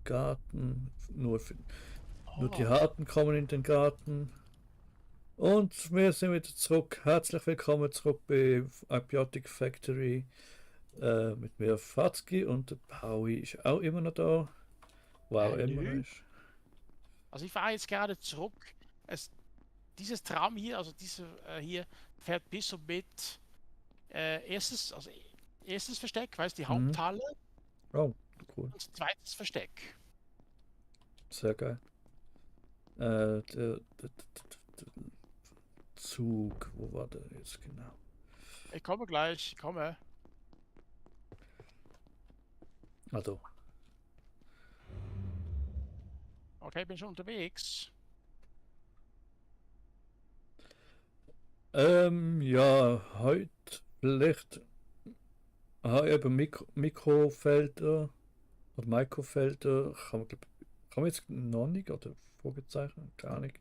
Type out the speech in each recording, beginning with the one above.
Garten. Nur die Oh, Harten kommen in den Garten. Und wir sind wieder zurück. Herzlich willkommen zurück bei Abiotic Factory. Mit mir Fatzki und der Paui ist auch immer noch da. Wo auch immer er nö. ist. Also ich fahre jetzt gerade zurück. Dieses Tram hier, also diese hier, fährt bis und mit erstes Versteck, weißt du, die Mhm. Haupthalle Oh, cool. und zweites Versteck. Sehr geil. Der Zug, wo war der jetzt genau? Ich komme gleich, ich komme. Also, Okay, bin schon unterwegs. ja, heute vielleicht eben Mikrofelder oder Mikrofelder kann man jetzt noch nicht oder Fragezeichen, keine Ahnung.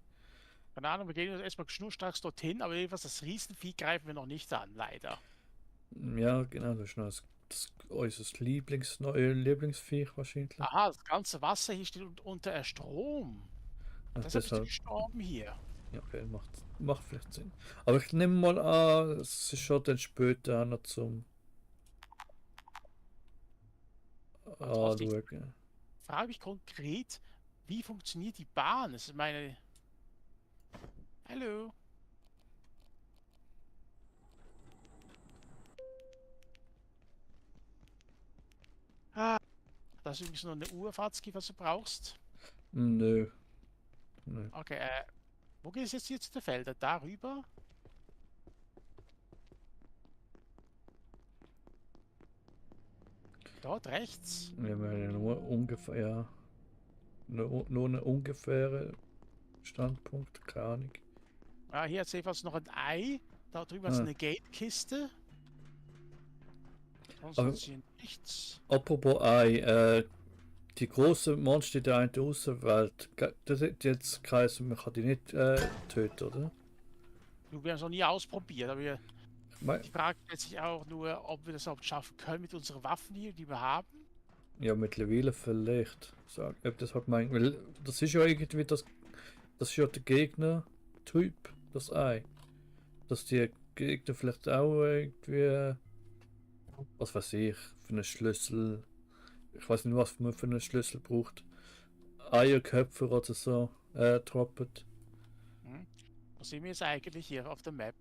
Keine Ahnung, wir gehen jetzt erstmal schnurstracks dorthin, aber jedenfalls das Riesenvieh greifen wir noch nicht an, leider. Ja, genau, das ist noch unser neue Lieblingsviech wahrscheinlich. Aha, das ganze Wasser hier steht unter Strom. Deshalb ist er Deshalb, gestorben hier. ja, okay, macht vielleicht Sinn. Aber ich nehme mal an, es ist schon dann später auch noch zum Trotzdem Anschauen. frage mich konkret, wie funktioniert die Bahn? Das ist meine. Hallo. Ah, das ist übrigens noch eine Uhr, Fatzki, was du brauchst. Nö, nö. Okay, wo geht es jetzt hier zu den Feldern? Darüber? Dort rechts? Wir haben ja nur ungefähr, ja, nur eine ungefähre Standpunkt, keine Ahnung. Ah, hier hat jedenfalls noch ein Ei. Da drüben ist Ah, eine Gate-Kiste. Sonst aber ist hier nichts. apropos Ei, die großen Monster da in der Außenwelt, das hat jetzt geheißen, man kann die nicht töten, oder? Wir haben es noch nie ausprobiert, aber Mei- die Frage stellt sich auch nur, ob wir das überhaupt schaffen können mit unseren Waffen hier, die wir haben. Ja, mittlerweile vielleicht. Sag, ob das halt mein, weil das ist ja irgendwie das ist ja der Gegner-Typ, das Ei. Dass die Gegner vielleicht auch irgendwie, was weiß ich, für einen Schlüssel, ich weiß nicht, was man für einen Schlüssel braucht. Eierköpfe oder so, droppen. Hm? Wo sind wir jetzt eigentlich hier auf der Map?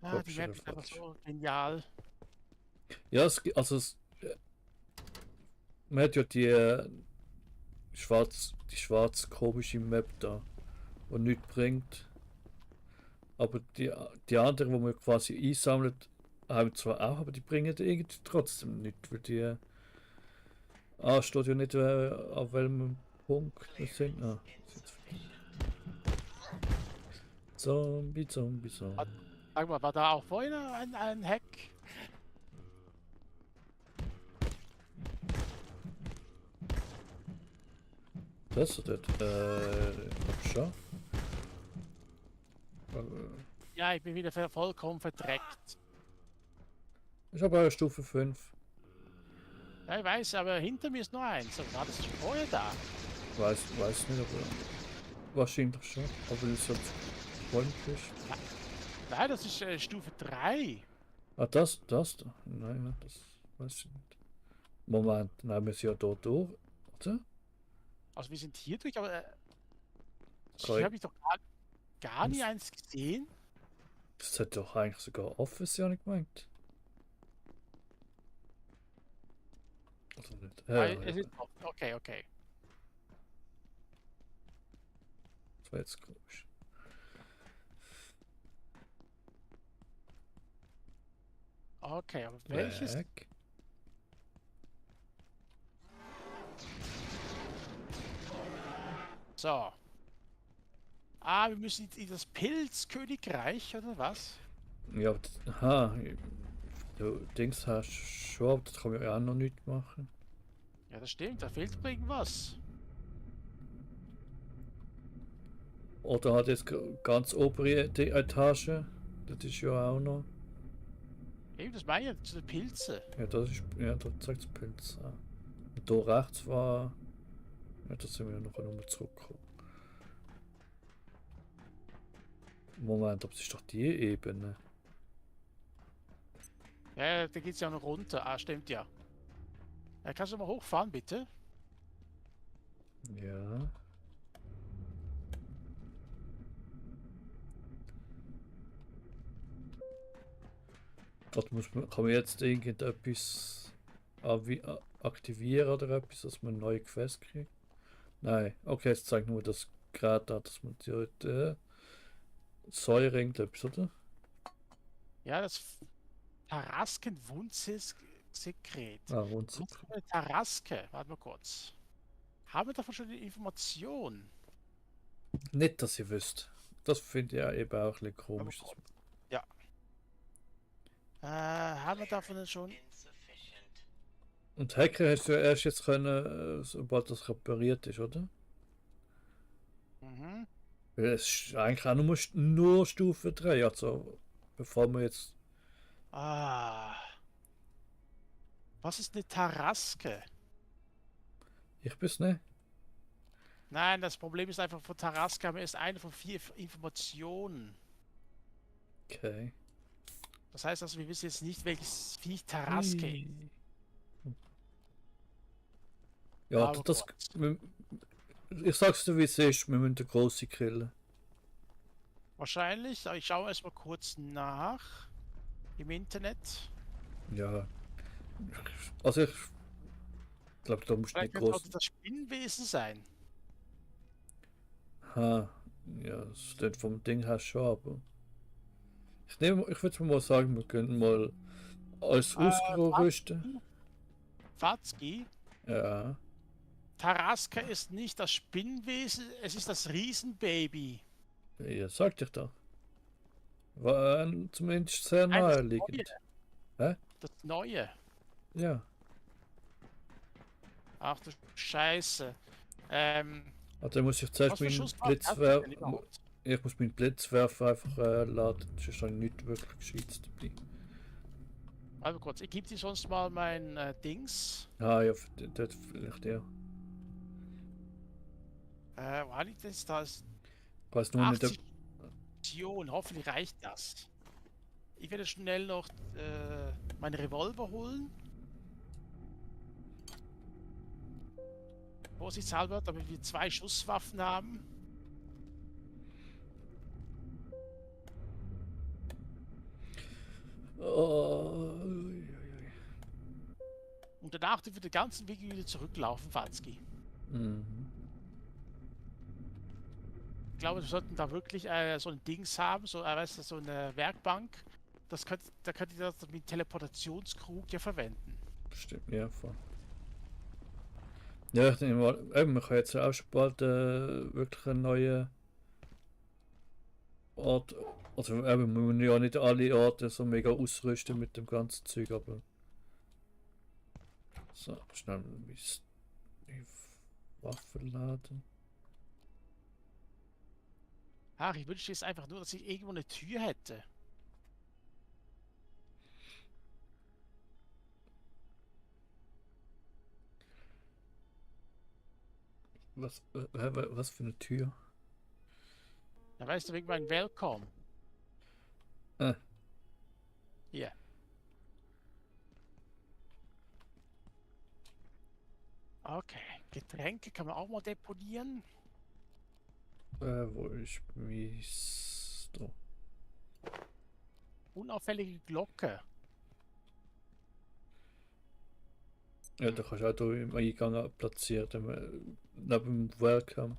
Ah, die Kopfschüttel Map ist einfach falsch. so genial. Ja, man hat ja die schwarz komische Map da, die nichts bringt. Aber die anderen, die man quasi einsammelt, haben zwar auch, aber die bringen irgendwie trotzdem nichts, weil die. Steht ja nicht, auf welchem Punkt wir sind. Zombie, Zombie, Zombie. Sag mal, war da auch vorhin ein Hack? Das ist das. Schon. Ja, ich bin wieder vollkommen verdreckt. Ich habe eine Stufe 5. Ja, ich weiß, aber hinter mir ist noch eins. Aber war das schon vorher da? Weiß nicht, aber wahrscheinlich schon. Aber es hat freundlich ist. Nein, das ist Stufe 3. Ah, das da. Nein, das weiß ich nicht. Moment, nein, wir sind ja da durch. Warte. Also wir sind hier durch, aber hier Kai, habe ich doch gar nie eins gesehen. das hat doch eigentlich sogar offen sein, ich gemeint. Also nicht. Weil Ja, es ist offen. Okay, okay. das war jetzt komisch. Okay, aber welches? Weg. So. Ah, wir müssen in das Pilzkönigreich, oder was? Ja, aha, du Dings hast schon, aber das kann man ja auch noch nicht machen. Ja, das stimmt, da fehlt doch irgendwas. Oder hat jetzt ganz obere Etage, das ist ja auch noch. Eben, das meine ich, zu den Pilze. Ja, das ist, ja, da zeigt es Pilz an. Und da rechts war. Ja, da sind wir noch einmal zurückgekommen. Moment, aber das ist doch die Ebene. Ja, da geht's ja noch runter. Ah, stimmt ja. Kannst du mal hochfahren, bitte? Ja. Dort kann man jetzt irgendetwas aktivieren oder etwas, dass man neue Quest kriegt. Nein, okay, es zeigt nur das Gerät an, dass man die Säure irgendetwas, oder? Ja, das Tarasken-Wundssekret. Ah, und Was ist eine Taraske? Warte mal kurz. Haben wir davon schon die Information? nicht, dass ihr wisst. Das finde ich ja eben auch ein bisschen komisch. Aber ja. Haben wir davon denn schon? Und Hacker hast du ja erst jetzt können, sobald das repariert ist, oder? Mhm. Weil es ist eigentlich auch nur Stufe 3, also bevor wir jetzt. Ah. Was ist eine Taraske? Ich bin's nicht. Nein, das Problem ist einfach, von Taraske haben wir erst eine von 4 Informationen. Okay. Das heißt also, wir wissen jetzt nicht, welches Viech Taraske ist. Ui. Ja, Aber das. kurz. Ich sag's dir, wie es ist, wir müssen eine grosse killen. Wahrscheinlich, aber ich schaue erstmal kurz nach im Internet. Ja. Also ich glaube, da musst du Vielleicht nicht könnte auch groß. das Spinnenwesen sein. Ha. Ja, das steht vom Ding her schon, aber. Ich würde mal sagen, wir können mal alles ausgerüsten. Watzki, Ja. Taraska ist nicht das Spinnenwesen, es ist das Riesenbaby. Ja, sagte ich doch. War zumindest sehr Nein, das naheliegend. Hä? Das Neue. Ja. Ach du Scheiße. Also muss ich zuerst Was für meinen Schusswaffen hast du Blitzwerfer. denn überhaupt? Ich muss meinen Blitzwerfer einfach laden. Sonst habe ich nicht wirklich Gescheites dabei. Warte kurz, ich gebe dir sonst mal mein Dings. Ah ja, das vielleicht ja. Wo liegt das? Da ist Ich weiß nur nicht, ob. 80 Munition. Hoffentlich reicht das. Ich werde schnell noch meinen Revolver holen. Vorsichtshalber, damit wir 2 Schusswaffen haben. Oh, Und danach dürfen wir den ganzen Weg wieder zurücklaufen, Watzki. mhm. Ich glaube, wir sollten da wirklich so ein Dings haben, so, weißt du, so eine Werkbank. Da könnt ihr das mit Teleportationskrug ja verwenden. Stimmt, ja, voll. Ja, ich denke mal, eben, wir können jetzt auch schon bald wirklich eine neue Art. Also eben, wir müssen ja nicht alle Orte so mega ausrüsten mit dem ganzen Zeug, aber. So, schnell die Waffe laden. Ach, ich wünschte jetzt einfach nur, dass ich irgendwo eine Tür hätte. Was für eine Tür? Da weißt du, wegen meinem Welcome. Äh. Hier. Okay. Getränke kann man auch mal deponieren. Wo ist mein. Da. Unauffällige Glocke. Ja, da kannst du auch da im Eingang platzieren, neben dem Welcome.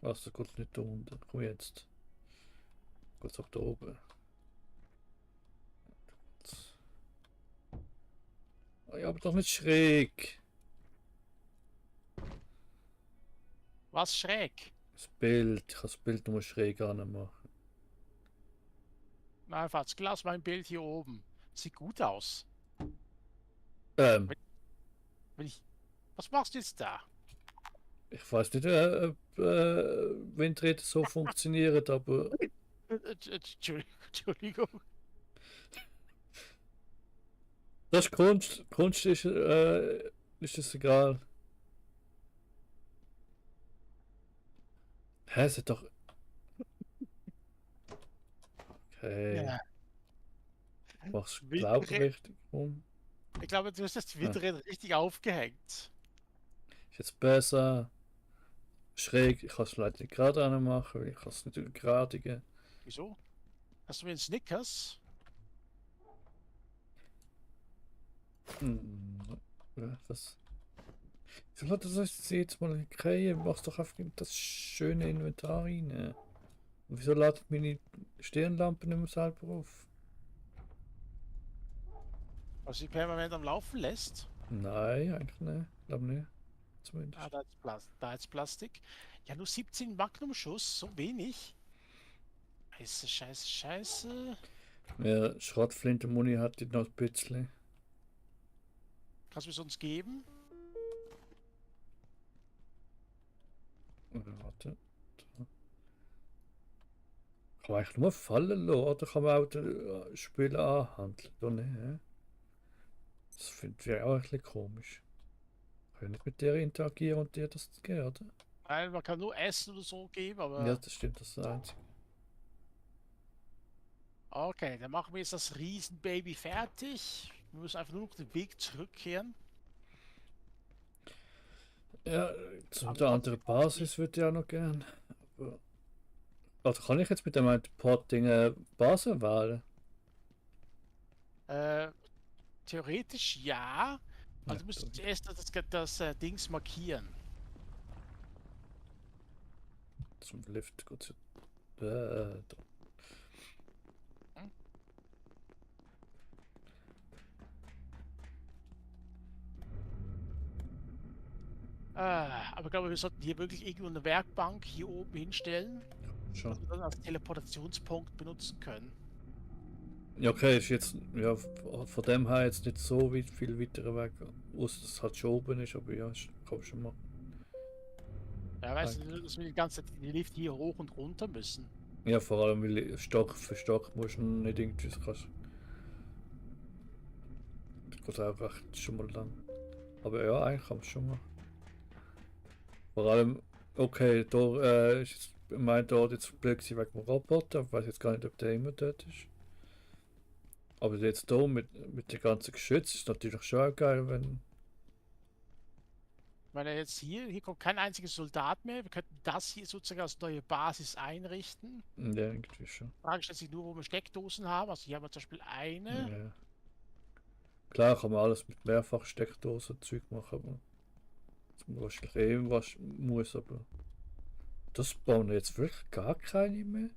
Was, da geht nicht da unten. Komm jetzt. Geht's auch da oben. Oh, ja, aber doch nicht schräg. Was schräg? Das Bild. Ich kann das Bild nur schräg anmachen. Na, Fatz, lass mein Bild hier oben. Sieht gut aus. Ähm, Wenn ich. Was machst du jetzt da? ich weiß nicht, ob Windräder so funktionieren, aber Entschuldigung. Das ist Kunst. Kunst ist es egal. Hä, es hat doch. Okay. Ja. Mach's glaube Windräder. richtig rum. Ich glaube, du hast das Ah, Windräder richtig aufgehängt. ist jetzt besser. Schräg. Ich kann es vielleicht nicht gerade anmachen, weil ich kann es nicht gradigen. Wieso? Hast du mir einen Snickers? Hm. Ja, was? Wieso hat das jetzt mal kriegen? Mach's doch einfach in das schöne Inventar rein. Und wieso ladet meine Stirnlampe nicht mehr selber auf? Was sie permanent am Laufen lässt? Nein, eigentlich nicht. Glaube nicht. Ah, Zumindest. da ist Plastik. Ja, nur 17 Magnum-Schuss, so wenig. Scheiße, scheiße, scheiße. Ja, Schrottflinte-Muni hat die noch ein bisschen. Kannst du mir sonst geben? Warte. Kann man eigentlich nur fallen lassen, oder kann man auch den Spieler anhandeln? Da nicht, hä? Das finde ich auch ein bisschen komisch. Kann ich nicht mit der interagieren und dir das geben, oder? Nein, man kann nur Essen oder so geben, Ja, aber. das stimmt, das ist das Einzige. Okay, dann machen wir jetzt das Riesenbaby fertig. Wir müssen einfach nur noch den Weg zurückkehren. Ja, zu Aber der anderen Basis würde ich auch noch gern. Aber, also kann ich jetzt mit dem Port-Ding Basis wählen? Äh, theoretisch ja. Ja, Also du da. musst zuerst das Dings markieren. Zum Lift geht's ja. Da. Hm? Aber ich glaube, wir sollten hier wirklich irgendwo eine Werkbank hier oben hinstellen, Schon. dass wir das als Teleportationspunkt benutzen können. Ja, okay, ist jetzt ja, von dem her jetzt nicht so weit, viel weiterer Weg, außer dass es halt schon oben ist, aber ja, kann man schon machen. Ja, weißt du, Eigentlich. dass wir die ganze Zeit die Lift hier hoch und runter müssen. Ja, vor allem, weil Stock für Stock musst du nicht irgendwie, das geht auch recht schon mal lang. Aber ja, eigentlich kann man es schon machen. Vor allem, okay, da ist jetzt, ich meine, da jetzt blöd gewesen wegen dem Roboter, ich weiß jetzt gar nicht, ob der immer dort ist. Aber jetzt da mit den ganzen Geschützen ist natürlich schon auch geil, wenn. Ich meine, jetzt hier kommt kein einziges Soldat mehr. Wir könnten das hier sozusagen als neue Basis einrichten. Ja, irgendwie schon. Frage stellt sich nur, wo wir Steckdosen haben. Also hier haben wir zum Beispiel eine. Ja. Klar kann man alles mit mehrfach Steckdosen Zeug machen, aber wahrscheinlich was muss, aber das bauen jetzt wirklich gar keine mehr.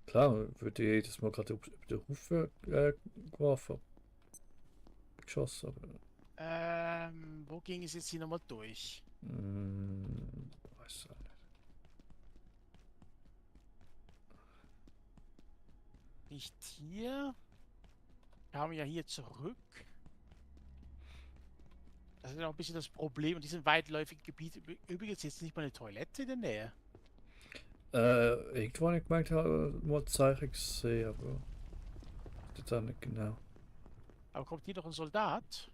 Klar, würde jedes Mal gerade über den Haufen geworfen, geschossen, aber Wo ging es jetzt hier nochmal durch? weiß auch nicht. Nicht hier. Wir haben ja hier zurück. Das ist ja auch ein bisschen das Problem in diesem weitläufigen Gebiet. Übrigens jetzt nicht mal eine Toilette in der Nähe. Irgendwo habe ich gemerkt, habe mal Zeichen gesehen, aber das auch nicht genau. Aber kommt hier noch ein Soldat?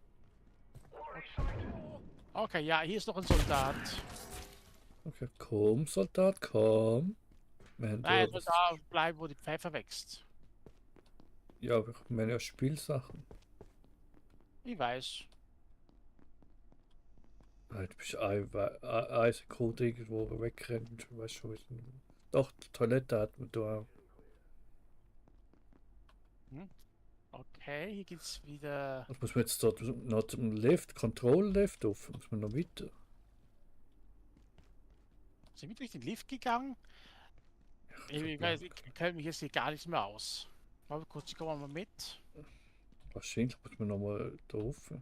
Okay, ja, hier ist noch ein Soldat. Okay, komm, Soldat, komm. Wir haben Nein, ja er soll das. da bleiben, wo die Pfeffer wächst. Ja, aber ich meine ja Spielsachen. Ich weiß. Du bist eine Sekunde irgendwo weggerannt, weißt schon, wie es. Doch, die Toilette hat man da auch. Hm? Okay, hier geht's wieder. Was muss man jetzt dort noch zum Lift, Control-Lift auf? Muss man noch weiter? Sind wir durch den Lift gegangen? Ich weiß, ich kenne mich jetzt hier gar nicht mehr aus. Mal kurz, ich komme mal mit. Wahrscheinlich muss man noch mal da rauf.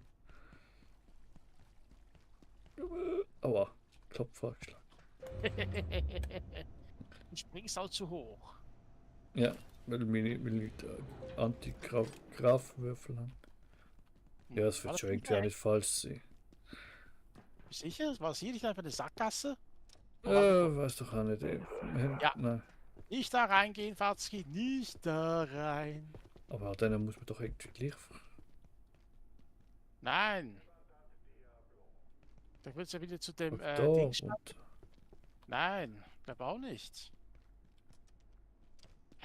Aua, Klopf vorgeschlagen. Du springst auch zu hoch. Ja, weil ich Anti-Graf-Würfel haben. Hm, Ja, das war wird das schon nicht irgendwie auch nicht falsch sein. sicher? War das hier nicht einfach eine Sackgasse? Weiß doch auch nicht. Ja. Nein. Nicht da reingehen, Fatzki. Nicht da rein. Aber dann muss man doch irgendwie gleich. Nein. Da willst du ja wieder zu dem Da Dings. und Nein, glaub auch nicht.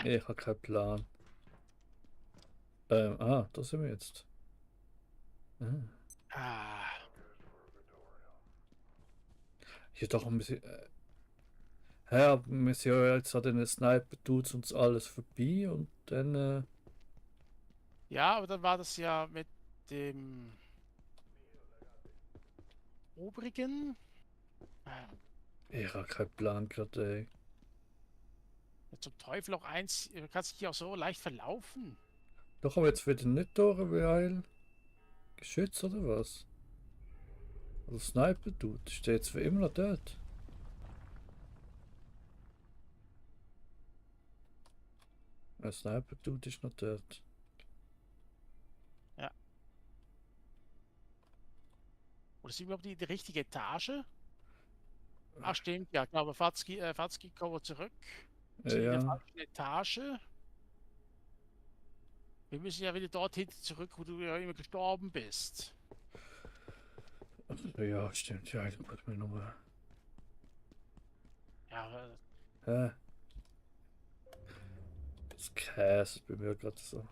ich habe keinen Plan. Da sind wir jetzt. Ah. Ah, Hier doch ein bisschen. Ja, wir sind ja jetzt an den Sniper-Dudes und alles vorbei und dann. ja, aber dann war das ja mit dem obrigen. Ich habe keinen Plan gerade, ey. Ja, zum Teufel auch eins. Du kannst dich auch so leicht verlaufen. Doch, aber jetzt wieder nicht durch, weil. Geschützt oder was? Also Sniper-Dude, ist der jetzt für immer noch dort? Ein Sniper-Dude ist noch dort. Ja. Oder sind wir auf die richtige Etage? Ach, stimmt, ja, ich glaube, Fatzki kommen zurück. Wir sind in der Ja, falschen Etage. Wir müssen ja wieder dorthin zurück, wo du ja immer gestorben bist. ja, stimmt. Ja, ich muss mir nochmal. Ja, Hä? Das Käse bei mir gerade so.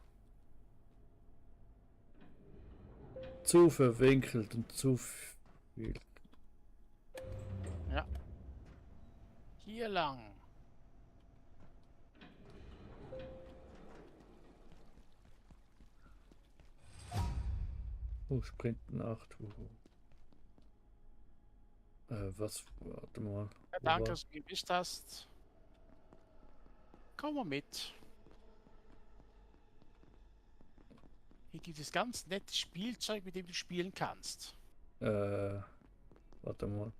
Zu verwinkelt und zu viel. ja. Hier lang. Oh, Sprinten 8. Was? Warte mal. Ja, Wo danke, war? dass du gewischt hast. Komm mal mit. Hier gibt es ganz nettes Spielzeug, mit dem du spielen kannst. Warte mal.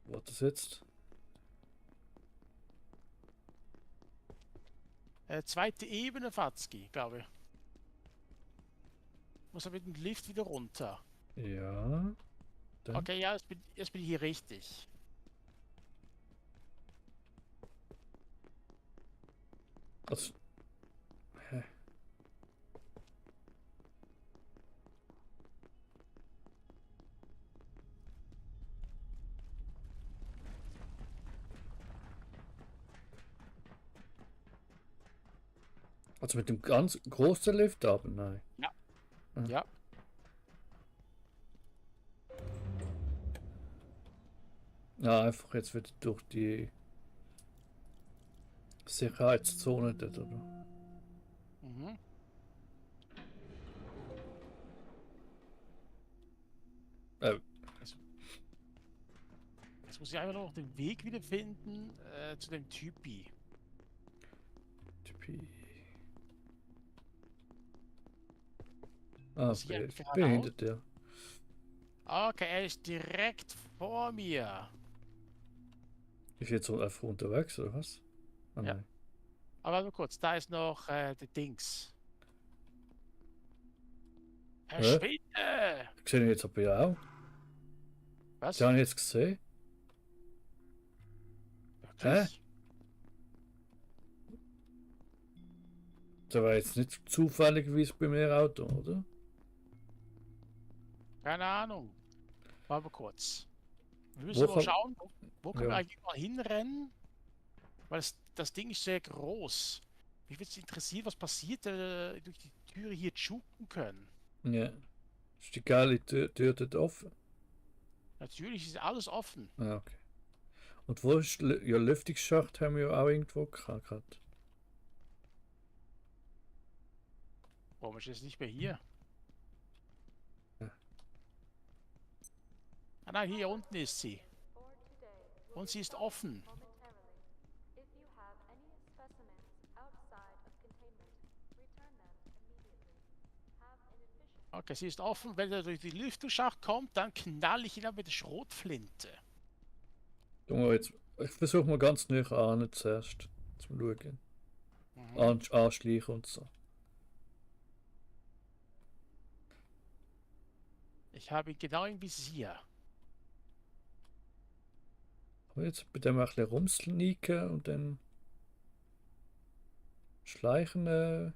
Wo hat das jetzt? Zweite Ebene, Fatzki, glaube ich. Muss er mit dem Lift wieder runter. Ja. Dann. Okay, ja, jetzt bin ich hier richtig. Das. Hä? Also mit dem ganz großen Lift ab? Nein. Ja. Ah. Ja. Ja, einfach jetzt wieder durch die Sicherheitszone dort, oder? Mhm. Äh, Jetzt, jetzt muss ich einfach nur noch den Weg wieder finden zu dem Typi. Typi. Ah, Muss ich einfach bin geradeaus? hinter dir. Okay, er ist direkt vor mir. Ist jetzt so einfach unterwegs, oder was? Ah, Ja. nein. Aber warte mal kurz, da ist noch der Dings. Verschwinde! Ich sehe ihn jetzt aber ja auch. Was? Sie haben ihn jetzt gesehen. Wirklich? Der war jetzt nicht zufälligerweise bei mir Auto, oder? Keine Ahnung. Warte mal kurz. Wir müssen Wo mal kann- schauen, wo können wir Ja. eigentlich mal hinrennen? Weil das Ding ist sehr groß. Mich würde es interessieren, was passiert, durch die Türe hier juken können. Ja. Ist die geile Tür dort offen? Natürlich ist alles offen. Ah, okay. Und wo ist ja, Lüftungsschacht haben wir ja auch irgendwo gehabt. Warum ist es nicht mehr hier? Ja. Ah nein, hier unten ist sie. Und sie ist offen. Okay, sie ist offen. Wenn er durch die Lüftungsschacht kommt, dann knall ich ihn ab mit der Schrotflinte. Ich versuche mal ganz nah an zuerst. Zum Schauen. Mhm. Anschleichen und so. Ich habe ihn genau im Visier. Aber jetzt bei dem ein bisschen rumsneaken und dann schleichen.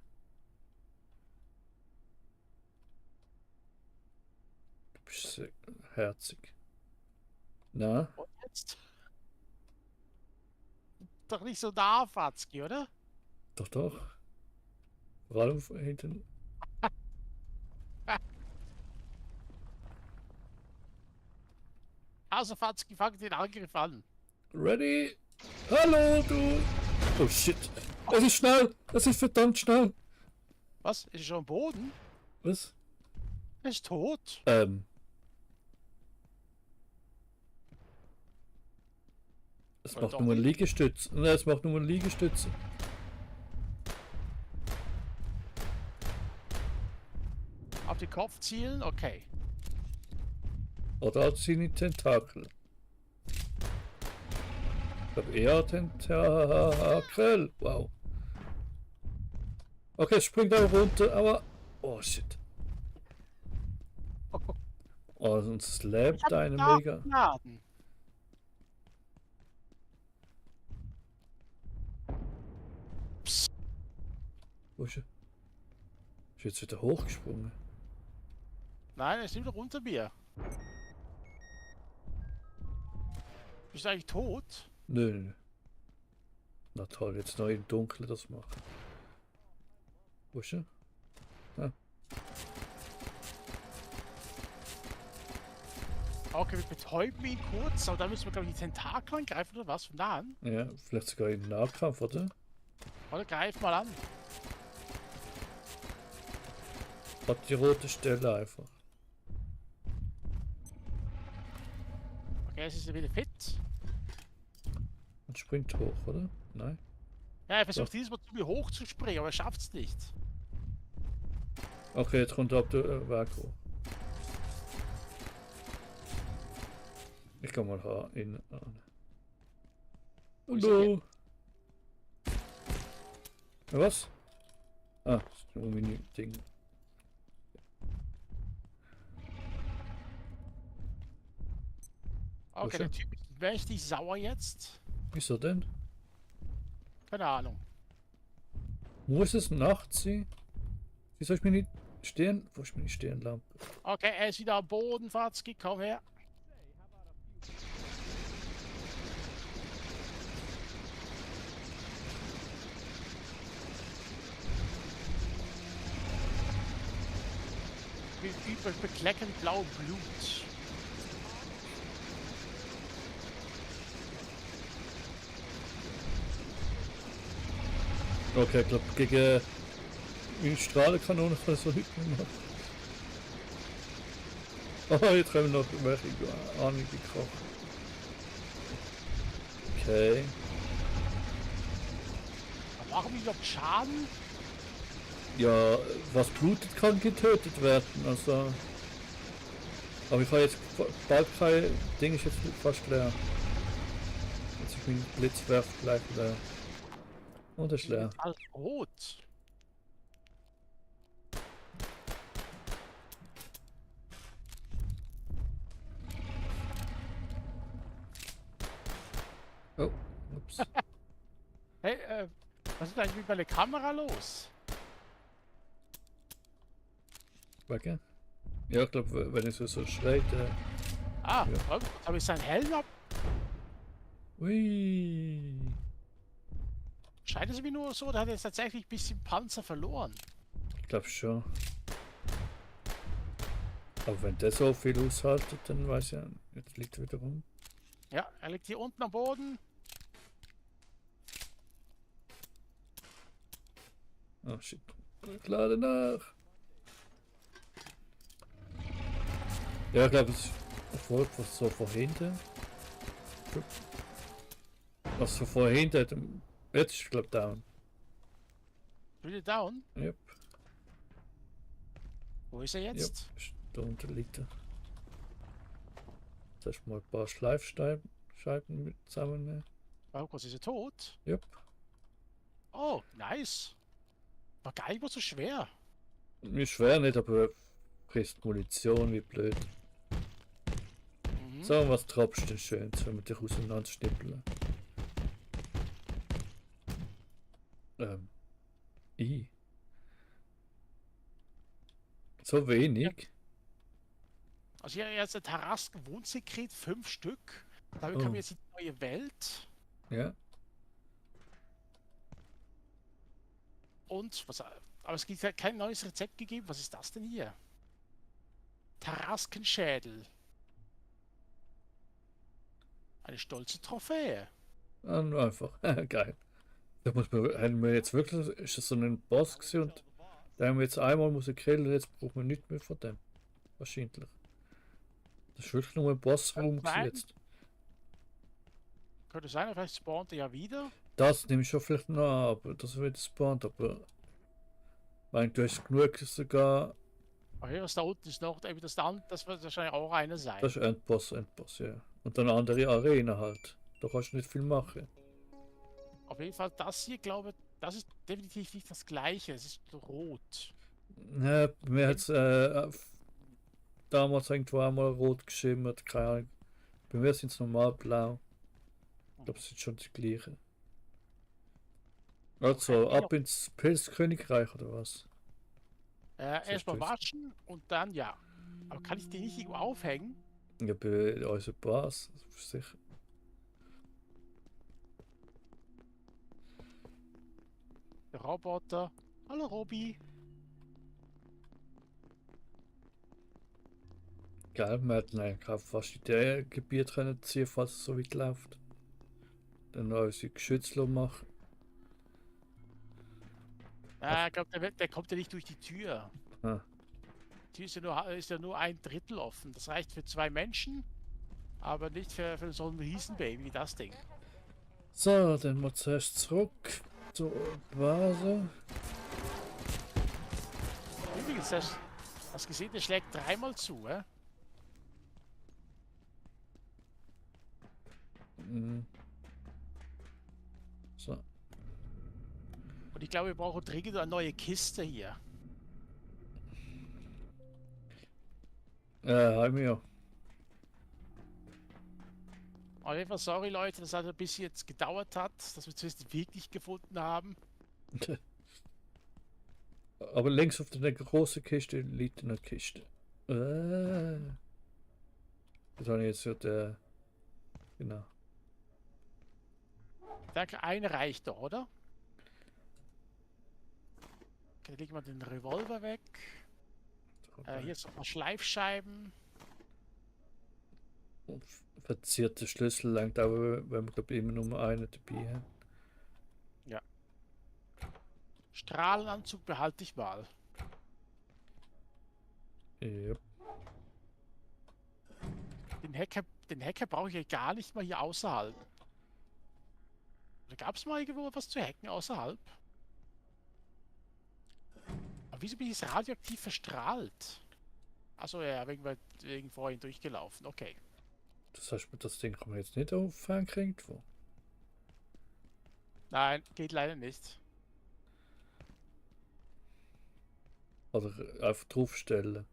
bist sehr herzig. Na, Und jetzt? Doch nicht so nah, Fatzki, oder? doch, doch. Vor allem hinten. Also, Fatzki, fang den Angriff an. Ready? Hallo, du! Oh shit. Es ist schnell! Es ist verdammt schnell! Was? Ist er schon am Boden? Was? Er ist tot. Es Oder macht doch nur einen nicht? Liegestütz. Nein, es macht nur einen Liegestütz. Auf den Kopf zielen? Okay. Oder hat sie nicht Tentakel? Ich glaube eher Tentakel. Wow. Okay, es springt aber runter, aber. Oh shit. Oh, sonst Ich lebt hab eine da mega. Laden. Psst. Wo ist er? Ist jetzt wieder hochgesprungen. Nein, er ist wieder unter mir. Bist du eigentlich tot? Nö, nö, nö. Na toll, jetzt noch im Dunkeln das machen. Wo ist er? Okay, wir betäuben ihn kurz, aber dann müssen wir, glaube ich, die Tentakel angreifen oder was? Von da an? Ja, vielleicht sogar im Nahkampf, oder? Oder greif mal an. Hat die rote Stelle einfach. Okay, jetzt ist er wieder fit. Und springt hoch, oder? Nein? Ja, er versucht dieses Mal zu mir hochzuspringen, aber er schafft es nicht. Okay, jetzt kommt er ab der Weg hoch. Ich kann mal in an. Wo ist er Hallo! Ja, was? Ah, das ist nur mein Ding. Okay, ist er? der Typ ist mächtig sauer jetzt. Wieso denn? Keine Ahnung. Muss es nachts sein? Wie soll ich mir nicht stehen? Wo ist meine Stirnlampe? Okay, er ist wieder am Boden, Fatzki, komm her. Mit überbekleckend blauem Blut. Okay, ich glaube gegen eine Strahlenkanone kann ich so nicht mehr machen. Oh, jetzt kommen noch welche Ahnung gekrochen. Okay. Aber warum überhaupt Schaden? Ja, was blutet, kann getötet werden. Also. Aber ich habe jetzt bald kein Ding, ist jetzt fast leer. Jetzt ist mein Blitzwerf gleich leer. Und das ist leer. Alles rot. Oh, ups. Hey, was ist eigentlich mit meiner Kamera los? Wegen? Ja, ich glaube, wenn ich so schreit. Ah, Ja. habe ich seinen Helm ab? Ui. Scheint es mir nur so, da hat er jetzt tatsächlich ein bisschen Panzer verloren. Ich glaube schon. Aber wenn der so viel aushaltet, dann weiß ich ja, jetzt liegt er wieder rum. Ja, er liegt hier unten am Boden. Oh shit. Ich lade nach. Ja, ich glaube, es erfolgt was so von hinten. Was so von hinten. Jetzt ist, glaube ich, down. Wieder down. Yep. Wo ist er Yep. jetzt? Da unten liegt er. Jetzt erst mal ein paar Schleifscheiben mit zusammennehmen. Oh, was ist er tot? Yep. Oh, nice. War gar nicht mal so schwer. Mir schwer nicht, aber frisst Munition wie blöd. Mhm. So, was tropfst denn schön, wenn wir dich auseinanderschnippeln? I. So wenig? Also hier jetzt ein Tarasken Wohnsekret, 5 Stück. Damit Oh. haben wir jetzt die neue Welt. Ja. Und was. Aber es gibt ja kein neues Rezept gegeben. Was ist das denn hier? Taraskenschädel. Eine stolze Trophäe. Und einfach. Geil. Da muss man, haben wir jetzt wirklich, ist das so ein Boss gewesen und da haben wir jetzt einmal müssen killen, jetzt brauchen wir nichts mehr von dem. Wahrscheinlich. Das ist wirklich nur ein Bossraum gewesen Nein. jetzt. Könnte sein, vielleicht spawnt er ja wieder. Das nehme ich schon vielleicht noch an, aber das wird spawnt, aber ich meine, du hast genug sogar. Ach hier, was da unten ist noch, das wird wahrscheinlich auch eine sein. Das ist Endboss, ja. Und dann eine andere Arena halt. Da kannst du nicht viel machen. Auf jeden Fall, das hier, glaube ich, das ist definitiv nicht das gleiche. Es ist rot. Ja, bei mir hat es damals irgendwo einmal rot geschimmert, keine Ahnung. Bei mir sind es normal blau. Ich glaube, es sind schon die gleichen. Also, Okay, ab ins Pilzkönigreich oder was? erstmal durchs- waschen und dann ja. Aber kann ich die nicht irgendwo aufhängen? Ja, bei unserem Bass, sicher. Der Roboter. Hallo Robby. Geil, wir hätten eigentlich auch fast in der Gebiet können ziehen, falls es so weit läuft. Dann noch unsere Geschütze machen. Ich glaube, der kommt ja nicht durch die Tür. Ah. Die Tür ist ja nur 1/3 offen. Das reicht für 2 Menschen, aber nicht für so ein Riesenbaby wie das Ding. So, dann mal zuerst zurück zur Base. Übrigens, hast gesehen, der schlägt 3-mal zu, hä? Mhm. So. Und ich glaube, wir brauchen dringend eine neue Kiste hier. Haben wir. Auf jeden Fall, sorry Leute, dass das ein bisschen jetzt gedauert hat, dass wir zuerst den Weg nicht gefunden haben. Aber links auf der großen Kiste liegt eine Kiste. Das habe ich jetzt ja der. Genau. Danke, eine reicht doch, oder? Okay, dann legen wir den Revolver weg. Hier sind noch mal Schleifscheiben. Verzierte Schlüssel langt aber, wenn wir glaube immer nur einen dabei haben. Strahlenanzug behalte ich mal. Yep. Den Hacker brauche ich ja gar nicht mal hier außerhalb. Oder gab es mal irgendwo was zu hacken außerhalb? Aber wieso bin ich jetzt radioaktiv verstrahlt? Achso, ja, wegen vorhin durchgelaufen. Okay. Das heißt, das Ding kann man jetzt nicht auffangen irgendwo. Nein, geht leider nicht. Oder einfach draufstellen.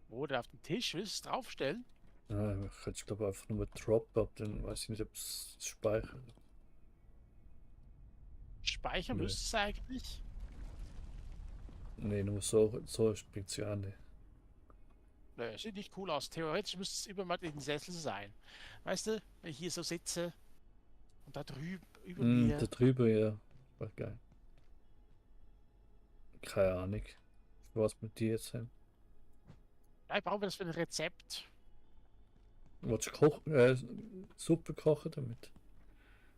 Wo denn auf dem Tisch? Willst du es draufstellen? Ja, ich hätte glaube einfach nur Drop ab, dann weiß ich nicht, ob es speichert. Speichern Nee. müsste es eigentlich. Nee, nur so springt sie an. Nö, sieht nicht cool aus. Theoretisch müsste es immer mal in den Sessel sein. Weißt du, wenn ich hier so sitze und da drüben über mir. Da drüber, ja. War geil. Keine Ahnung, was mit dir jetzt haben. Vielleicht brauchen wir das für ein Rezept. Wolltest du Suppe kochen damit?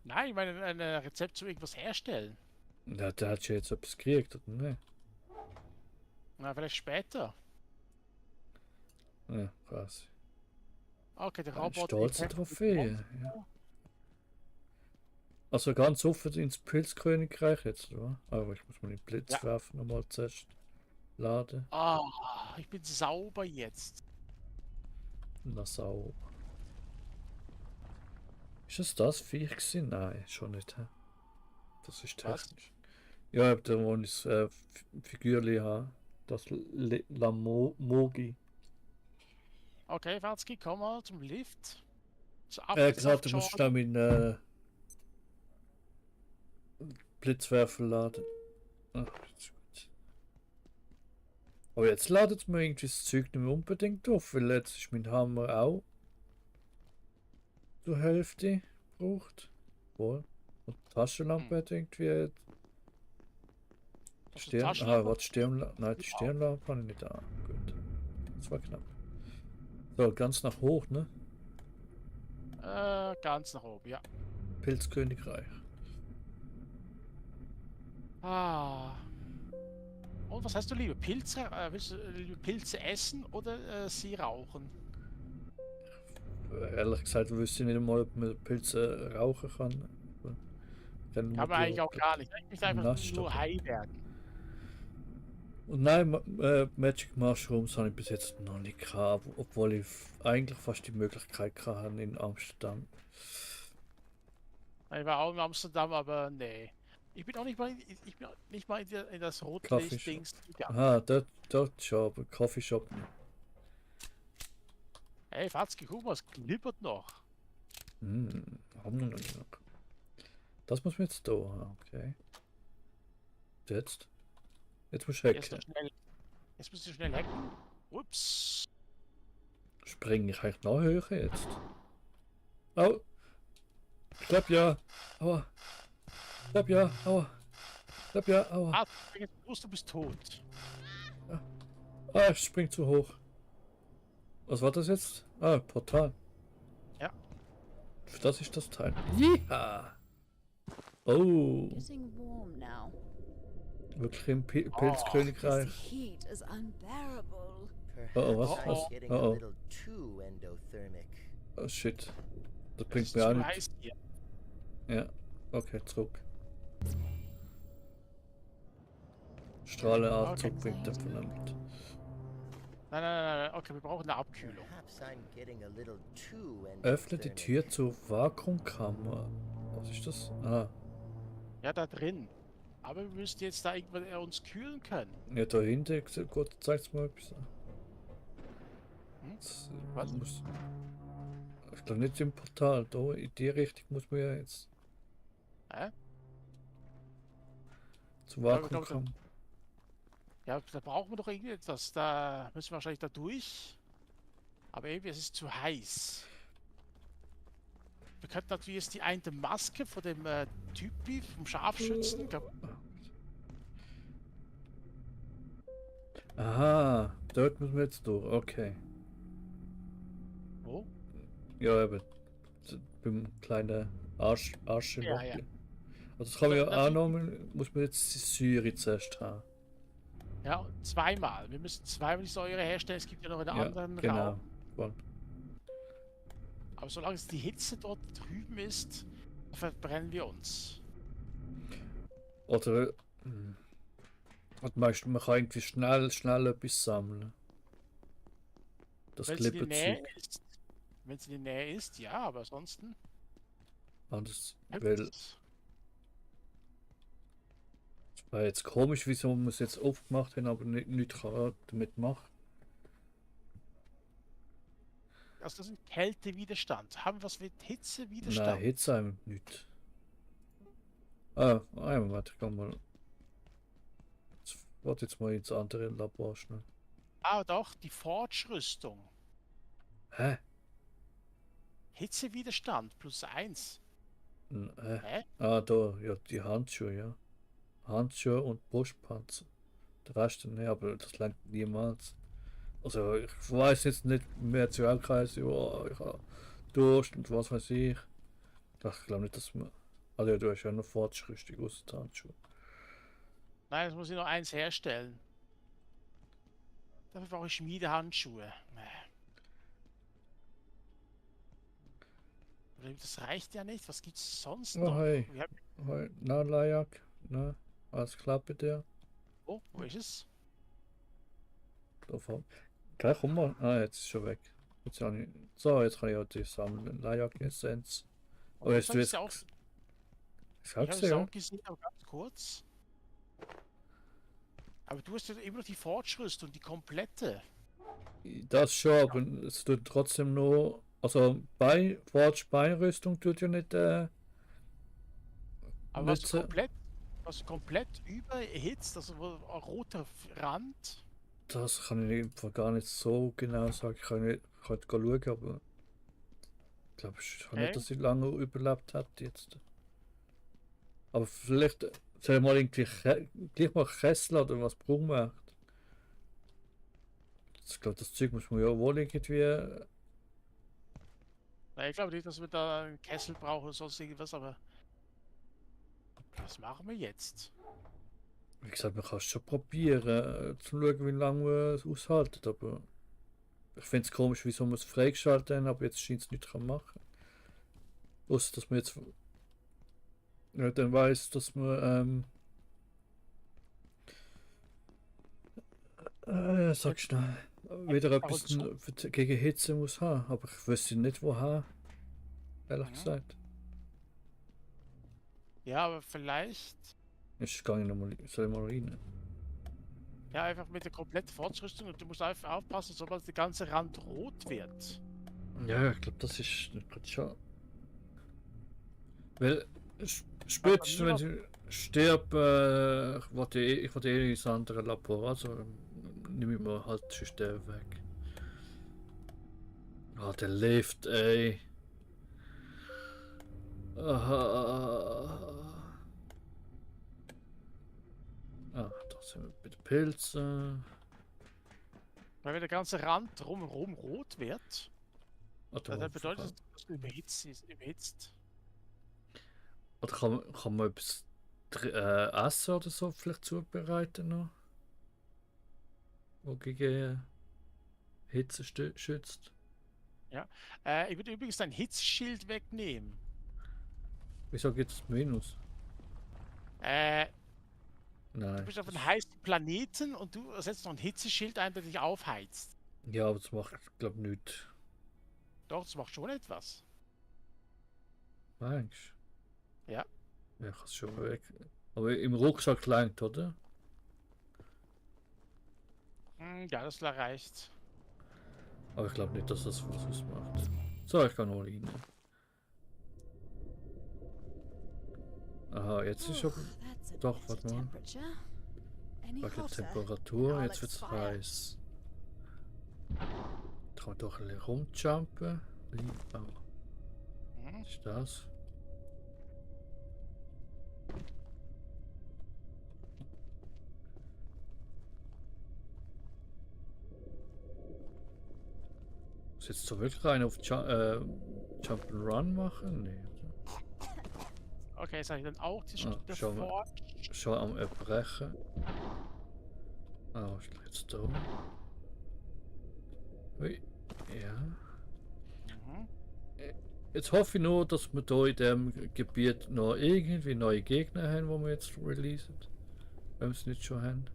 Nein, ich meine ein Rezept zu irgendwas herstellen. Ja, der hat schon jetzt etwas gekriegt, oder ne? Na, vielleicht später. Ja, quasi. Okay, der Eine Roboter. stolze Trophäe. Ja. Also ganz offen ins Pilzkönigreich jetzt, oder? Aber ich muss mal den Blitz Ja. werfen, nochmal zuerst laden. Ah, ich bin sauber jetzt. Na sau. Ist das Viech gewesen? Nein, schon nicht. Hä? Das ist Was? technisch. Ja, da wo ich das Figürli habe. Das Mogi. Okay, Watzki, komm mal zum Lift. So, Gerade du musst da meinen Blitzwerfer laden. Ach, ist gut. Aber jetzt ladet mir irgendwie das Zeug nicht mehr unbedingt auf, weil jetzt ist mein Hammer auch zur Hälfte braucht. Wohl. Und die Taschenlampe hat irgendwie. Das ist Stirn. Ah, Taschenlampe. warte, Stirnlampe. Nein, die Stirnlampe habe ich nicht an. Gut. Das war knapp. So, ganz nach hoch, ne? Ganz nach oben, ja. Pilzkönigreich. Ah. Und was hast du lieber? Pilze? Willst du lieber Pilze essen oder sie rauchen? Ehrlich gesagt wüsste ich nicht mal, ob man Pilze rauchen kann. Dann Kann man eigentlich auch gar nicht. Ich möchte einfach nass nur doch. high werden. Und nein, Magic Mushrooms habe ich bis jetzt noch nicht gehabt, obwohl ich eigentlich fast die Möglichkeit hatte in Amsterdam. Ich war auch in Amsterdam, aber nee. Ich bin auch nicht mal in das Coffeeshop. Rotlicht-Dings gegangen. Aha, dort schon, aber Coffeeshop nicht. Hey, Fatzki, guck mal, es glibbert noch. Haben wir noch nicht. Das muss man jetzt da haben, okay. Jetzt? Jetzt muss ich hacken. Jetzt musst du schnell hacken. Ups. Springe ich eigentlich noch höher jetzt? Oh! Ich glaub ja. Aua. Ich glaub ja. Aua. Ich glaub ja. Aua. Ah, du bist tot. Ah, ich spring zu hoch. Was war das jetzt? Ah, Portal. Ja. Für das ist das Teil. Ja. Oh. Getting warm now. Wirklich im Pilzkönigreich. This heat is unbearable. Oh, was? Oh, Was? Getting Oh, a oh. little too endothermic. Oh, shit. Das Das bringt ist mir auch zu nicht. heiß hier. Ja. Okay, zurück. Strahlenabzug Okay. bringt davon an mit. Nein. Okay, wir brauchen eine Abkühlung. Perhaps I'm getting a little too Öffne die endothermic. Tür zur Vakuumkammer. Was ist das? Ah, Ja, da drin. Aber wir müssen jetzt da irgendwann uns kühlen können. ja, da hinten. Gut, zeig's mal etwas. Hm? Das, Was? ich glaube nicht im Portal. Da in die Richtung muss man ja jetzt. Hä? Zur Ja, ich glaub, Vakuumkammer. Ja, da brauchen wir doch irgendetwas. Da müssen wir wahrscheinlich da durch. Aber irgendwie, es ist zu heiß. Wir könnten natürlich jetzt die eine Maske von dem Typi, vom Scharfschützen. Aha, dort müssen wir jetzt durch. Okay. Wo? Ja, eben. Beim kleinen Arschloch. Ja, ja. Also das kann man ja Das- annehmen, muss man jetzt die Säure zuerst haben. Ja, zweimal. Wir müssen zweimal die Säure herstellen. Es gibt ja noch einen Ja, anderen genau. Raum. Voll. Aber solange es die Hitze dort drüben ist, verbrennen wir uns. Oder hat meistens man kann irgendwie schnell etwas sammeln. Das Wenn es in der Nähe Klipperzeug. ist. Wenn es in der Nähe ist, ja, aber ansonsten. Anders, hält weil es. es war jetzt komisch, wieso wir es jetzt aufgemacht haben, aber nicht kann damit machen. Also das ist ein Kältewiderstand. Haben wir was mit Hitzewiderstand? Nein, Hitze einem nicht. Ah, einmal, warte, ich kann mal. Warte jetzt mal ins andere Labor schnell. Ah, doch, die Forge-Rüstung. Hä? Hitzewiderstand +1. Hä? Ah, da, ja, die Handschuhe, ja. Handschuhe und Brustpanzer. Der Rest nicht, aber das langt niemals. Also, ich weiß jetzt nicht mehr zu Alkreis, ja, ich habe Durst und was weiß ich. Ich glaube nicht, dass man. Also, ja, du hast ja noch Fortschritte aus den Handschuhen. Nein, jetzt muss ich noch eins herstellen. Dafür brauche ich Schmiedehandschuhe. Das reicht ja nicht. Was gibt's sonst Oh, noch? hey. Wir haben- Hi, na, Lajak, na, alles klar bei dir? Oh, wo ist es? Da vorne. Gleich komm mal. Ah, jetzt ist schon weg. Jetzt habe ich. So, jetzt kann ich auch die sammeln. Lajak-Essenz. Oh, das hast du hab jetzt. ich auch, Ich ich hab's habe es ja. auch gesehen, aber ganz kurz. Aber du hast ja immer noch die Fortschrüstung, die komplette. Das schon, aber es tut trotzdem nur. Also Beinrüstung tut ja nicht. Aber Nütze. was du komplett überhitzt, also wo ein roter Rand. Das kann ich einfach gar nicht so genau sagen. Ich kann nicht, ich könnte schauen, aber ich glaube nicht, Okay. dass sie lange überlebt hat jetzt. Aber vielleicht soll ich mal irgendwie gleich mal Kessel oder was brauchen wir? Ich glaube, das Zeug muss man ja wohl irgendwie. Nein, ich glaube nicht, dass wir da einen Kessel brauchen oder sonst irgendwas, aber was machen wir jetzt? Wie gesagt, man kann es schon probieren, zu schauen, wie lange wir es aushalten. Aber ich finde es komisch, wieso wir es freigeschaltet haben, aber jetzt scheint es nicht zu machen. Außer dass man jetzt ja, dann weiß, dass man sag schnell, wieder etwas gegen Hitze muss haben, aber ich wüsste nicht woher, ehrlich Mhm. gesagt. Ja, aber vielleicht Ist gar nicht nochmal, soll ich mal rein? ja einfach mit der kompletten Fortschriftung und du musst einfach aufpassen, sobald der ganze Rand rot wird. Ja, ich glaube, das ist gerade schon. Weil spätestens wenn sie stirbt, ich wollte eh ins andere Labor, also nehme ich mir halt schon der weg. Ah, der lebt, ey. Ah, da sind wir bei den Pilzen. Weil wenn der ganze Rand drumherum rot wird, Oder, dann bedeutet das, dass du überhitzt. oder kann man etwas essen oder so vielleicht zubereiten noch? Wo gegen Hitze schützt? Ich würde übrigens dein Hitzschild wegnehmen. Wieso gibt es Minus? Du Nein. bist auf einem heißen Planeten und du setzt noch ein Hitzeschild ein, der dich aufheizt. Ja, aber das macht, glaube ich, nichts. Doch, das macht schon etwas. Meinst Ja. du? Ja, ich kann es schon weg. Aber im Rucksack langt, oder? Ja, das reicht. Aber ich glaube nicht, dass das was ausmacht. So, ich kann noch rein. Aha, jetzt ist schon That's a doch, better warte mal. temperature. Any Wegen der hotter, Temperatur, I'll jetzt wird es expire. heiß. Ich kann doch ein bisschen rumjumpen. Oh, Mhm. was ist das? Muss jetzt so wirklich einen auf Jump'n'Run machen? Nee. Okay, jetzt habe ich dann auch die Ah, schau mal. davor. Schon am Erbrechen. Ah, was ist jetzt da? Ui, ja. Mhm. Jetzt hoffe ich nur, dass wir hier in dem Gebiet noch irgendwie neue Gegner haben, die wir jetzt releasen. Wenn wir es nicht schon haben.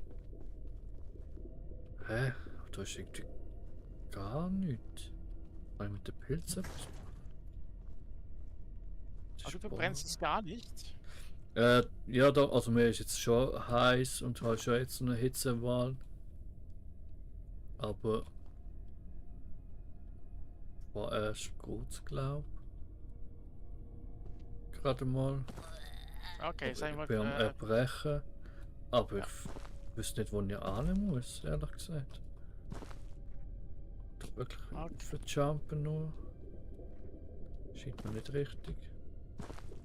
Hä? Da ist irgendwie gar nichts. Kann ich mit den Pilzen etwas machen? Das Also ist du verbrennst es gar nicht. ja, da, also mir ist jetzt schon heiß und habe schon jetzt eine Hitzewahl. Aber war erst gut, glaube ich. Gerade mal. Okay, Aber sagen ich bin am wir, Erbrechen. Aber ich wüsste nicht, wo ich hin muss, ehrlich gesagt. Da wirklich Okay. für Jumpen nur. Scheint mir nicht richtig.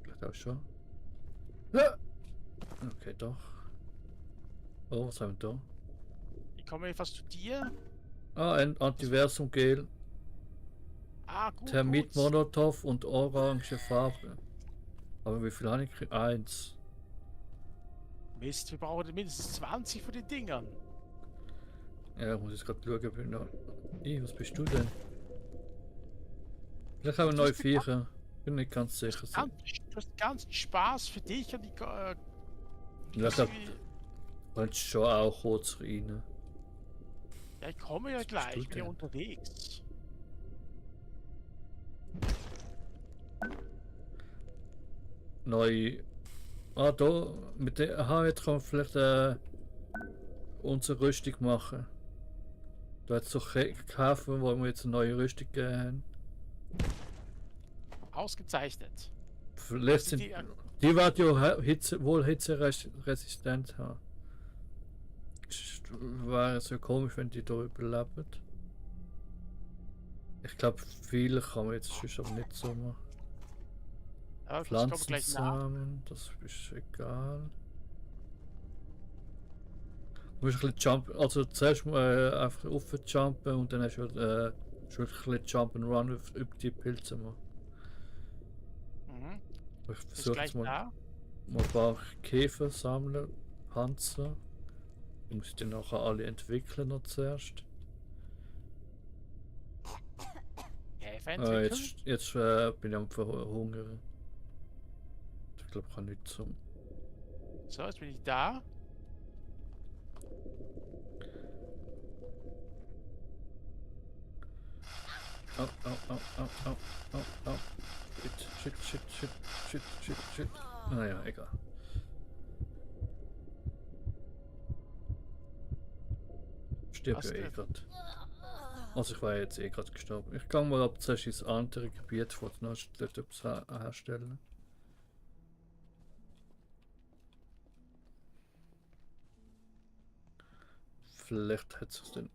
Vielleicht auch schon. Ja. Okay, doch. Oh, was haben wir da? ich komme fast zu dir. Ah, ein Antiversum-Gel. Ah, gut. Thermit, gut. Molotov und orange Farbe. Aber wie viel habe ich gekriegt? 1. Mist, wir brauchen mindestens 20 von den Dingern. Ja, ich muss jetzt gerade schauen, ob ich noch. Was bist du denn? Vielleicht haben wir neue Viecher. Bin nicht ganz sicher. Du hast ganz Spaß für dich und die. Ja, da kannst schon auch kurz rein. Ja, ich komme ja Was bist gleich, du ich bin ja denn? unterwegs. Neu. Ah, da. Mit der. Aha, jetzt kann man vielleicht unsere Rüstung machen. Da hat es so kaufen, wo wir jetzt eine neue Rüstung gegeben haben. Ausgezeichnet. Vielleicht sind sind. die, Die wird ja wohl hitzeresistent haben. wäre es ja komisch, wenn die da überleben. Ich glaube, viele kann man jetzt sonst aber nicht so machen. Ja, das kommen wir gleich nach. Pflanzensamen, das ist egal. Du musst ein bisschen jumpen, also zuerst einfach jumpen und dann hast du schon ein bisschen Jump'n'Run über die Pilze machen. Mhm. Ich Ist versuche gleich jetzt mal da. ein paar Käfer sammeln, Panzer. Die muss ich dann nachher alle entwickeln noch zuerst. Käfer entwickeln. Jetzt bin ich am Verhungern. Ich glaube, ich kann nicht zum. So, jetzt bin ich da. Au, au, au, au, au, au, au. Shit. Naja, egal. Stirb Was ja eh denn? grad. Also ich war jetzt eh gerade gestorben. Ich kann mal ab zuerst ins andere Gebiet von der dort etwas herstellen. Vielleicht hat es dann.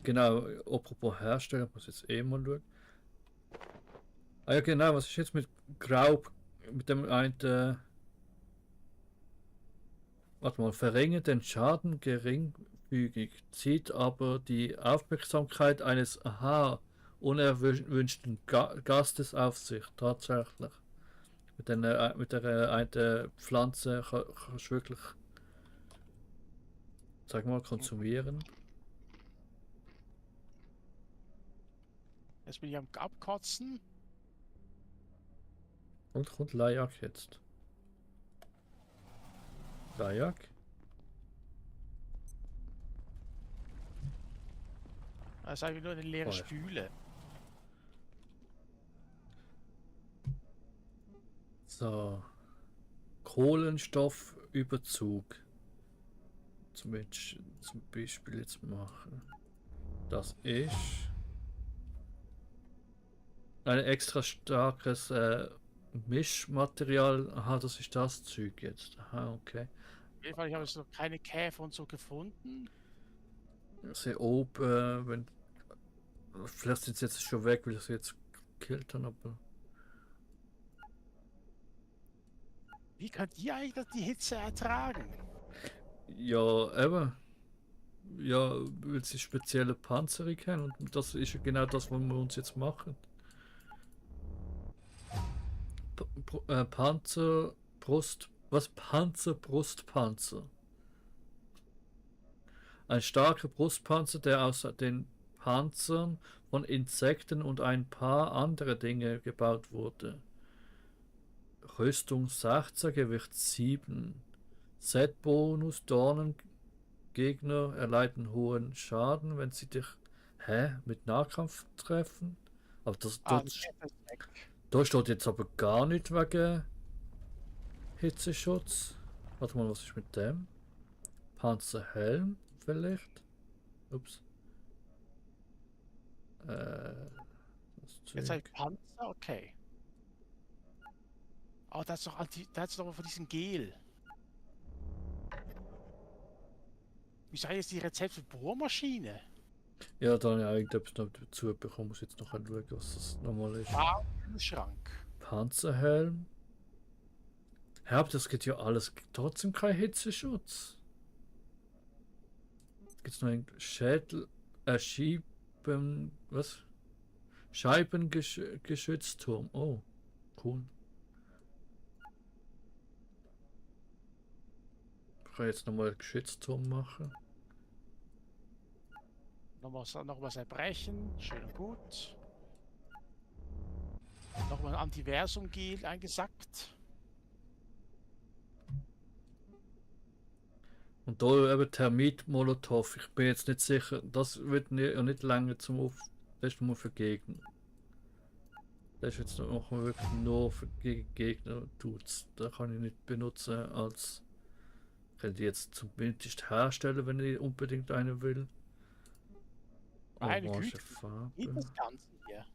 Genau, apropos herstellen, ich muss jetzt eh mal schauen. Ah ja genau, was ist jetzt mit Grau, mit dem einen, warte mal, verringert den Schaden geringfügig, zieht aber die Aufmerksamkeit eines unerwünschten Gastes auf sich, tatsächlich. Mit der einen Pflanze kannst du wirklich, sag mal, konsumieren. Jetzt bin ich am Abkotzen. Und kommt Lajak jetzt. Lajak? Da ist eigentlich nur eine leere Oh, ja. Spüle. So. Kohlenstoffüberzug. Zum Beispiel jetzt machen. Das ist ein extra starkes Mischmaterial. Aha, das ist das Zeug jetzt. Aha, okay. Auf jeden Fall, ich habe jetzt noch keine Käfer und so gefunden. Ich sehe oben, wenn. Vielleicht sind sie jetzt schon weg, weil ich sie jetzt gekillt habe, aber. Wie könnt ihr eigentlich die Hitze ertragen? Ja, eben. Ja, weil sie spezielle Panzerung haben und das ist ja genau das, was wir uns jetzt machen. Panzer, Brust, was? Panzer, Brustpanzer. Ein starker Brustpanzer, der aus den Panzern von Insekten und ein paar andere Dinge gebaut wurde. Rüstung 16, Gewicht 7. Set-Bonus, Dornengegner erleiden hohen Schaden, wenn sie dich mit Nahkampf treffen. Aber das, Ah, das, nee, das ist weg. da steht jetzt aber gar nicht wegen Hitzeschutz. Warte mal, was ist mit dem? Panzerhelm vielleicht? Ups. Das Jetzt habe Zeug. ich Panzer, okay. Oh, da ist doch da ist doch von diesem Gel. Wie sei jetzt die Rezept für Bohrmaschine? Ja, da habe ich irgendetwas noch dazu bekommen. Muss jetzt noch schauen, was das nochmal ist. Ah, Schrank. Panzerhelm. Ja, aber das geht ja alles. Trotzdem kein Hitzeschutz. Gibt es noch einen Schädel. Schieben. Was? Scheibengeschützturm. Oh, cool. Ich kann jetzt nochmal einen Geschützturm machen. Noch was erbrechen. Schön und gut. Nochmal ein Antiversum-Gel eingesackt. Und da eben Termit-Molotow. Ich bin jetzt nicht sicher. Das wird nicht lange zum Das ist nur für Gegner. Das ist jetzt noch wirklich nur für Gegner tut's. Da kann ich nicht benutzen als. Könnte ich jetzt zumindest herstellen, wenn ich unbedingt eine will. Meine Orange Güte, Farbe. wie das Ganze hier.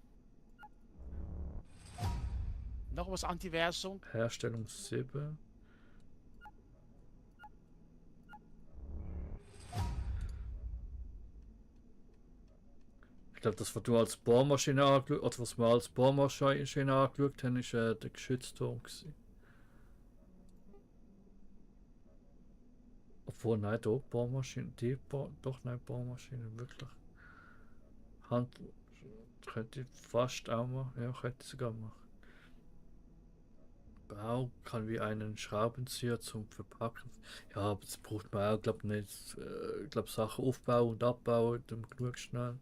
Noch was Antiversum. Herstellung 7. glaube, das, was du als Bohrmaschine angeschaut, oder was wir als Bohrmaschine angeschaut haben, ist der Geschützturm gewesen. Obwohl, nein, da Bohrmaschine, doch, nein, Bohrmaschine, wirklich. Hand, könnte ich fast auch machen, ja, könnte ich sogar machen. Bau kann wie einen Schraubenzieher zum Verpacken. Ja, aber das braucht man auch, glaube nicht. Ich glaube, Sachen aufbauen und abbauen, dann genug schnell.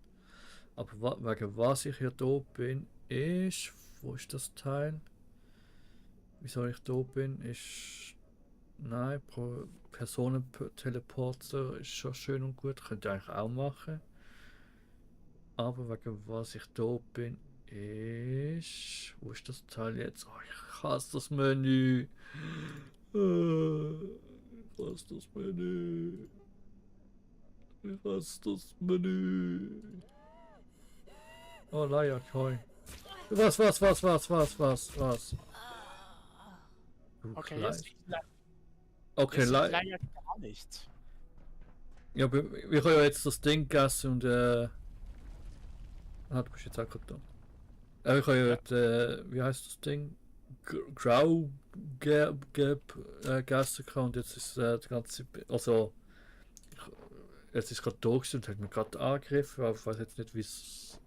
Aber wegen was ich hier da bin, ist. Wo ist das Teil? Wieso ich da bin, ist. Nein, Personenteleporter ist schon schön und gut, könnte ich eigentlich auch machen. Aber wegen was ich da bin, ist. Wo ist das Teil jetzt? Oh, ich hasse das Menü. Ich hasse das Menü. Ich hasse das Menü. Oh, Laia, Koi. Was? Du Okay, Klein. jetzt Okay, jetzt Laia. leider gar nicht. Ja, wir können ja jetzt das Ding gegessen und du bist jetzt auch gerade da. Ich habe ja, wie heißt das Ding? Grau gegessen und jetzt ist die ganze. Also. Jetzt ist gerade da gewesen und hat mich gerade angegriffen, aber ich weiß jetzt nicht, wie es.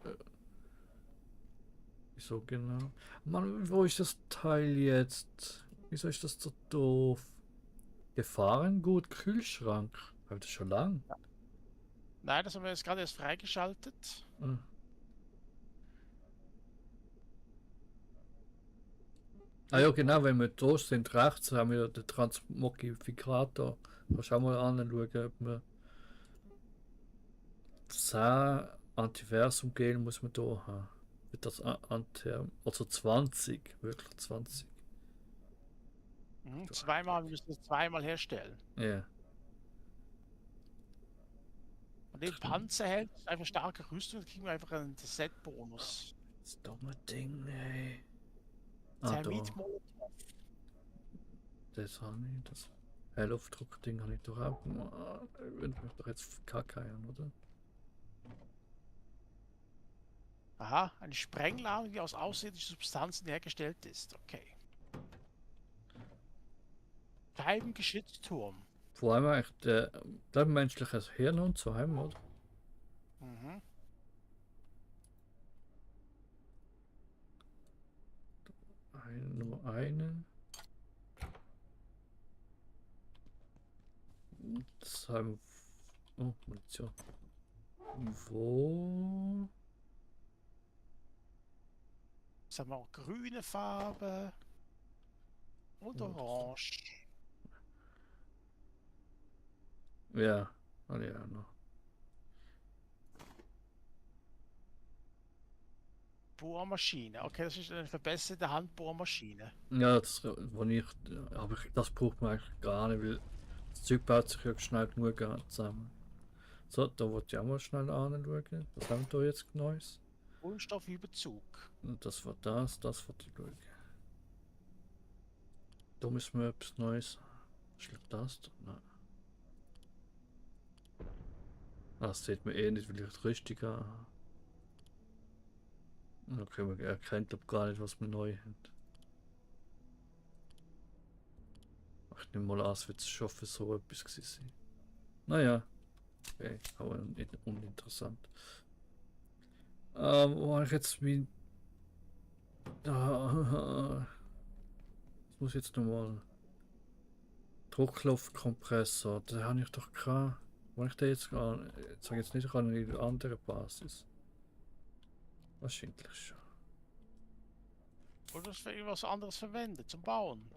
Wieso genau? Mann, wo ist das Teil jetzt? Wieso ist das so doof? Gefahrengut Kühlschrank. Habe das schon lang? Nein, das haben wir jetzt gerade erst freigeschaltet. Hm. Ah ja, genau, wenn wir da sind, rechts haben wir den Transmogrifikator. Kannst du auch mal anschauen, ob wir 10 Antiversum-Gel muss man da haben. Wird das also 20, wirklich 20. Mhm, zweimal, wir müssen es zweimal herstellen. Ja. Und den Panzer hält einfach starke Rüstung, dann kriegen wir einfach einen Set-Bonus. Das dumme Ding, ey. Ah, da. Thermitmolotov. Das habe ich, das Luftdruckding habe ich doch auch. Wenn mich doch jetzt kackeiern, oder? Aha, eine Sprengladung, die aus außerirdischen Substanzen hergestellt ist. Okay. Scheibengeschützturm. Vor allem eigentlich der menschliches Hirn und so haben, oder? Mhm. Nur einen. Das haben. Oh, Munition. Wo? Jetzt haben wir auch grüne Farbe. Und Oh, das- orange. Ja, alle ja noch. Bohrmaschine. Okay, das ist eine verbesserte Handbohrmaschine. Ja, das, aber das braucht man eigentlich gar nicht, weil das Zeug baut sich ja schnell genug zusammen. So, da wollte ich auch mal schnell anschauen. Was haben wir da jetzt Neues? Kohlenstoffüberzug. Das war das wollte ich schauen. Da müssen wir etwas Neues. Schlägt das da? Nein. Ah, das sieht man eh nicht, weil ich das richtig habe. Okay, man erkennt glaub gar nicht, was wir neu haben. Ach, ich nehme mal an, es wird schon für so etwas gewesen sein. Naja. Okay, aber nicht uninteressant. Wo habe ich jetzt wie. Das muss jetzt nochmal. Druckluftkompressor, den habe ich doch gehabt. Wo ich den jetzt gar. Jetzt sage ich jetzt nicht an eine andere Basis. Wahrscheinlich schon. Oder das für irgendwas anderes verwendet, zum Bauen.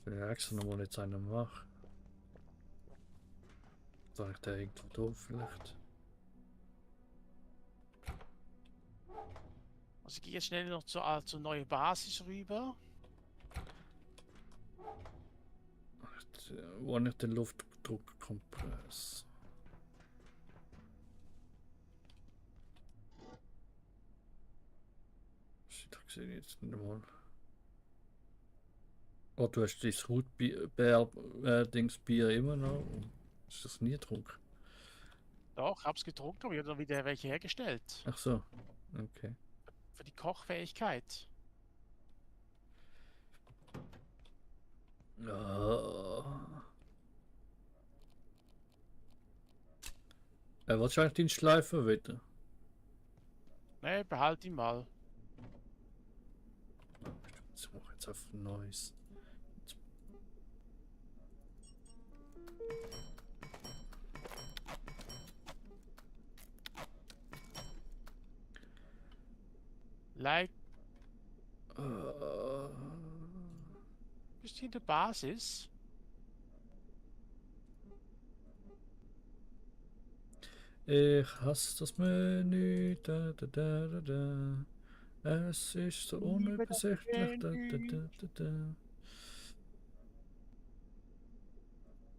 Wenn ich extra nochmal jetzt einen mache. Soll ich den irgendwo da vielleicht? Also ich gehe jetzt schnell noch zur neuen Basis rüber. Wo habe ich den Luftdruckkompressor? Shit, ich sehe jetzt nicht mal. Oh, du hast das Hutbier-Dings-Bier immer noch. Ist das nie getrunken? Doch, hab's getrunken, aber ich habe dann wieder welche hergestellt. Ach so. Okay. Für die Kochfähigkeit. Ja. Wahrscheinlich den Schleifer wieder. Ne, behalt ihn mal. Ich mache jetzt auf Neues. Like, Äh, bist du in der Basis? Ich hasse das Menü. Da, da, da, da, da. Es ist so Liebe das unübersichtlich. Da, da, Menü. da, da, da.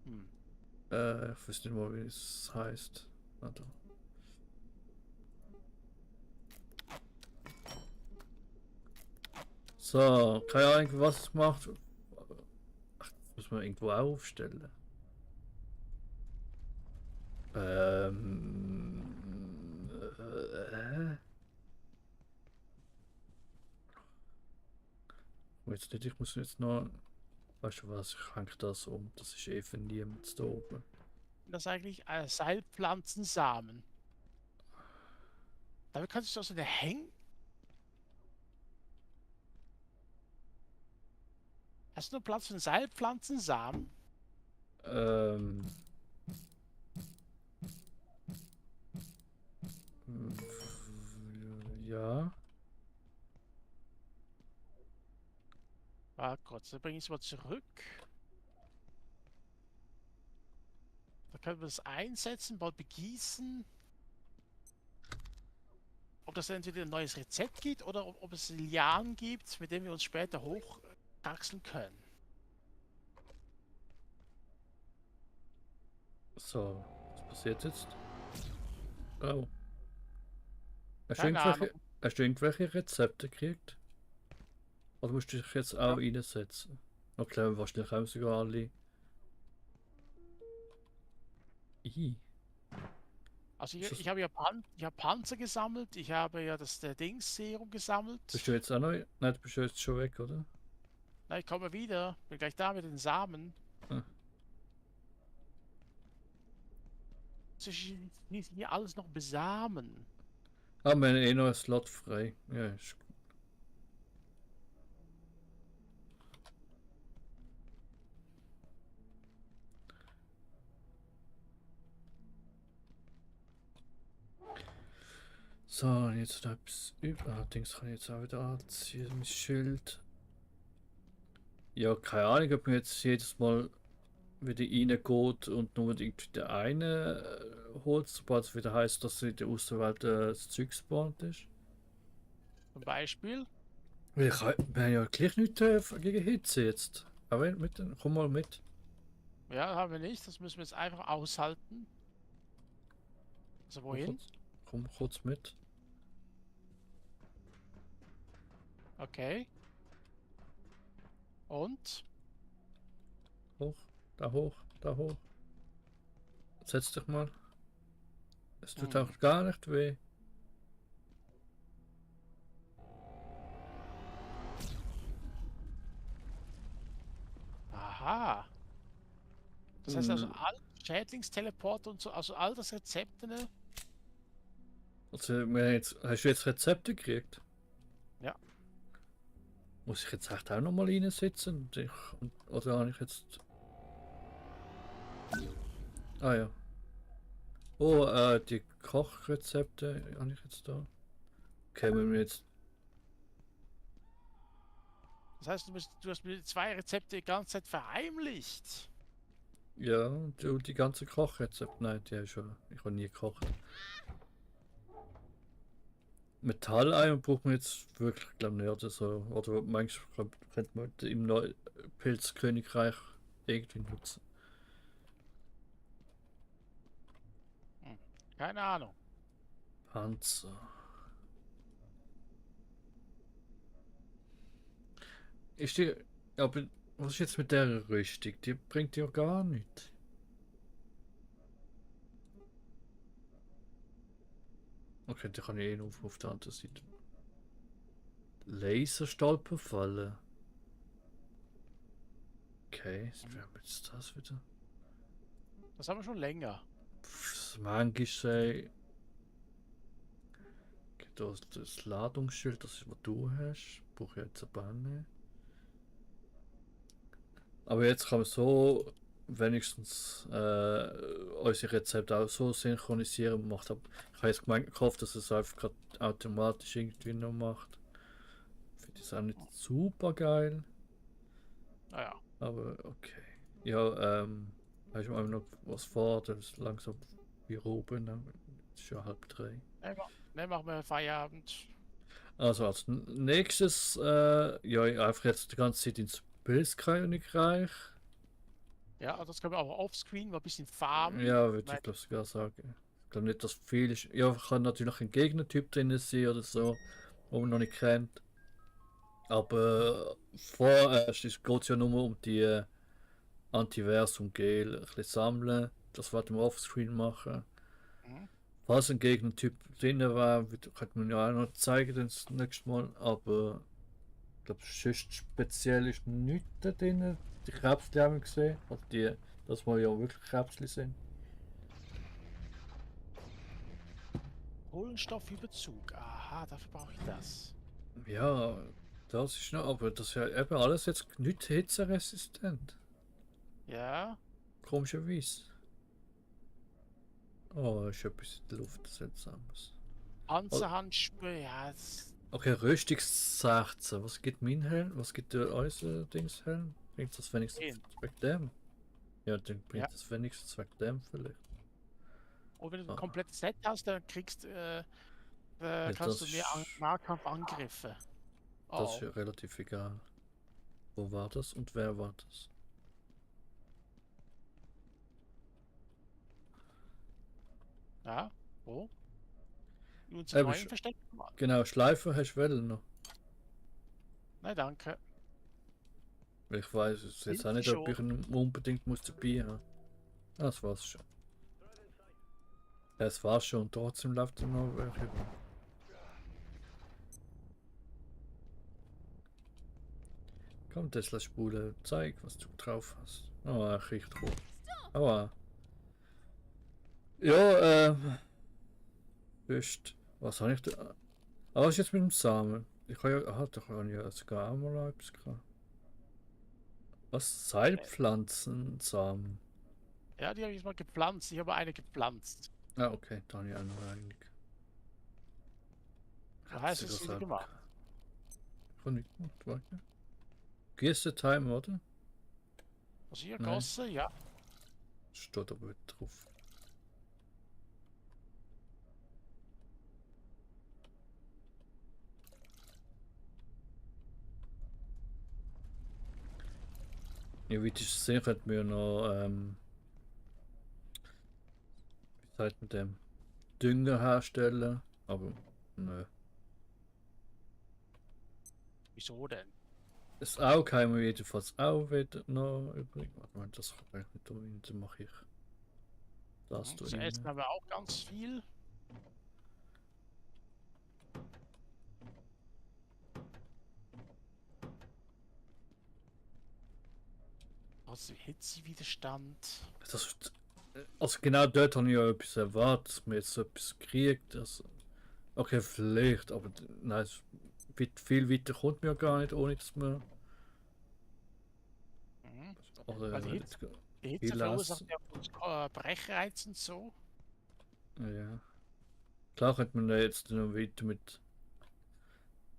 Hm. Ich weiß nicht mal, wie es heißt. Warte. So, keine Ahnung, was es macht. Ach, das muss man irgendwo aufstellen. Äh, jetzt nicht, ich muss jetzt noch. Weißt du was, ich hänge das um. Das ist eh für niemand da oben. Das ist eigentlich Seilpflanzensamen. Damit kannst du aus der Häng. Hast du nur Platz für einen Seilpflanzensamen? Ähm. Ja. Ah Gott, dann bringe ich es mal zurück. Da können wir das einsetzen, mal begießen. Ob das entweder ein neues Rezept gibt oder ob es Lianen gibt, mit denen wir uns später hochtaxeln können. So, was passiert jetzt? Oh. Keine Ahnung. Hast du irgendwelche Rezepte gekriegt? Oder musst du dich jetzt auch Ja. reinsetzen? Okay, wahrscheinlich haben sogar alle. I. Also Ist das- ich habe ja ich hab Panzer gesammelt, ich habe ja das Dings-Serum gesammelt. Bist du jetzt auch noch? Nein, du bist jetzt schon weg, oder? Na, ich komme wieder. Bin gleich da mit den Samen. Ah. Das ist nicht hier alles noch besamen. Ah, wir haben eh noch einen Slot frei. Ja, ist gut. So, und jetzt noch etwas über. Allerdings kann ich jetzt auch wieder anziehen, mein Schild. Ja, keine Ahnung, ob man jetzt jedes Mal wieder reingeht und nur irgendwie der eine holt, sobald es wieder heißt, dass in der Außenwelt das Zeug gespawnt ist. Zum Beispiel. Weil wir haben ja gleich nichts gegen Hitze jetzt. Aber komm mal mit. Ja, haben wir nicht. Das müssen wir jetzt einfach aushalten. Also wohin? Komm kurz mit. Okay. Und? Hoch, da hoch, da hoch. Setz dich mal. Es tut auch gar nicht weh. Aha. Das heißt also, all Schädlingsteleport und so, also all das Rezepte, ne? Also, hast du jetzt Rezepte gekriegt? Ja. Muss ich jetzt echt auch nochmal reinsitzen? Oder habe ich jetzt. Ah ja. Oh, die Kochrezepte habe ich jetzt da. Okay, wenn wir jetzt. Das heißt, du hast mir 2 Rezepte die ganze Zeit verheimlicht. Ja, die ganze Kochrezepte. Nein, die habe ich schon. Ich habe nie gekocht. Metalleier braucht man jetzt wirklich, glaube ich, nicht. Oder so. Oder manchmal könnte man im Pilzkönigreich irgendwie nutzen. Keine Ahnung. Panzer. Ist die. Aber was ist jetzt mit der Rüstung? Die bringt ja gar nichts. Okay, da kann ich eh noch auf der anderen Seite. Laserstolperfalle. Okay, wer haben jetzt das wieder? Das haben wir schon länger. Pff, manchmal sei. Okay, da ist das Ladungsschild, das ist, was du hast. Brauche ich jetzt aber nicht. Aber jetzt kann man so wenigstens unsere Rezepte auch so synchronisieren gemacht haben. Ich habe jetzt gehofft, dass es einfach gerade automatisch irgendwie noch macht. Finde ich auch nicht super geil. Naja. Aber okay. Ja, hast du noch was vor? Das ist langsam wie oben. Es ist schon 2:30. Ne, machen wir Feierabend. Also als nächstes, ja, einfach jetzt die ganze Zeit ins Pilzkönigreich. Ja, das können wir auch offscreen mal ein bisschen farmen. Ja, würde Weil- ich glaube sogar sagen. Ich glaube nicht, dass viel ist. Ja, kann natürlich ein Gegnertyp drin sein oder so, wo man noch nicht kennt. Aber vorerst geht es ja nur um die Antiversum-Gel ein bisschen sammeln. Das werden wir offscreen machen. Mhm. Falls ein Gegnertyp drin war, könnte man ja auch noch zeigen das nächste Mal. Aber ich glaube, sonst speziell ist nichts da drin. Die Krebsli haben wir gesehen. Also die, dass wir ja wirklich Krebsli sind. Kohlenstoffüberzug. Aha, dafür brauche ich das. Ja, das ist noch, aber das ist ja eben alles jetzt nicht hitzeresistent. Ja. Komischerweise. Oh, ist etwas in der Luft seltsames. Panzerhandschuhe, ja. Okay, Rüstungssachse. Was gibt mein Helm? Was gibt der äußere Dingshelm? Bringt das wenigstens 10. wegen dem? Ja, dann bringt Ja. das wenigstens wegen dem vielleicht. Und wenn du Ah. ein komplettes Set hast, dann kannst das du mehr ist- Nahkampfangriffe. Das ist Oh, ja relativ egal. Wo war das und wer war das? ja. Wo? Nun zum Eben neuen sch- Versteck. Genau, Schleifer hast du wollen noch. Nein, danke. Weil ich weiß es jetzt auch Sind nicht, sie ob ich ihn unbedingt muss dabei haben. Ah, das war's schon. Ja, es war's schon und trotzdem läuft er noch welche. Komm, Tesla-Spule, zeig, was du drauf hast. Oh, ich riech drauf. Aua. Ja, Bist. Was habe ich da? Ah, was ist jetzt mit dem Samen? Ich habe ja. Ah, da habe ich ja sogar auch mal etwas gehabt. Was? Seilpflanzensamen? Ja, die habe ich jetzt mal gepflanzt. Ich habe eine gepflanzt. Ah, okay, da habe ich auch noch eigentlich. Was heißt es, wie gemacht? Ich kann nicht gut, warte. Gieße-Time, oder? Also hier Nein. Gosse, ja. Steht aber nicht drauf. Ja, wie das sehen, könnten wir noch, wie sagt man dem? Dünger herstellen, aber nö. Wieso denn? Das Auge haben wir jedenfalls auch wieder noch übrig. Warte mal, das kann ich nicht tun, dann mache ich das Zu da essen rein. haben wir auch ganz viel. Also Hitzewiderstand. Das, also genau dort habe ich ja etwas erwartet, dass man jetzt so etwas kriegt. Also, okay, vielleicht, aber nein, viel weiter kommt mir gar nicht, ohne dass man. Mhm. Oder, Weil die Hitze viel verursacht essen. ja uns Brechreiz und so. Ja. Klar könnte man da jetzt noch weiter mit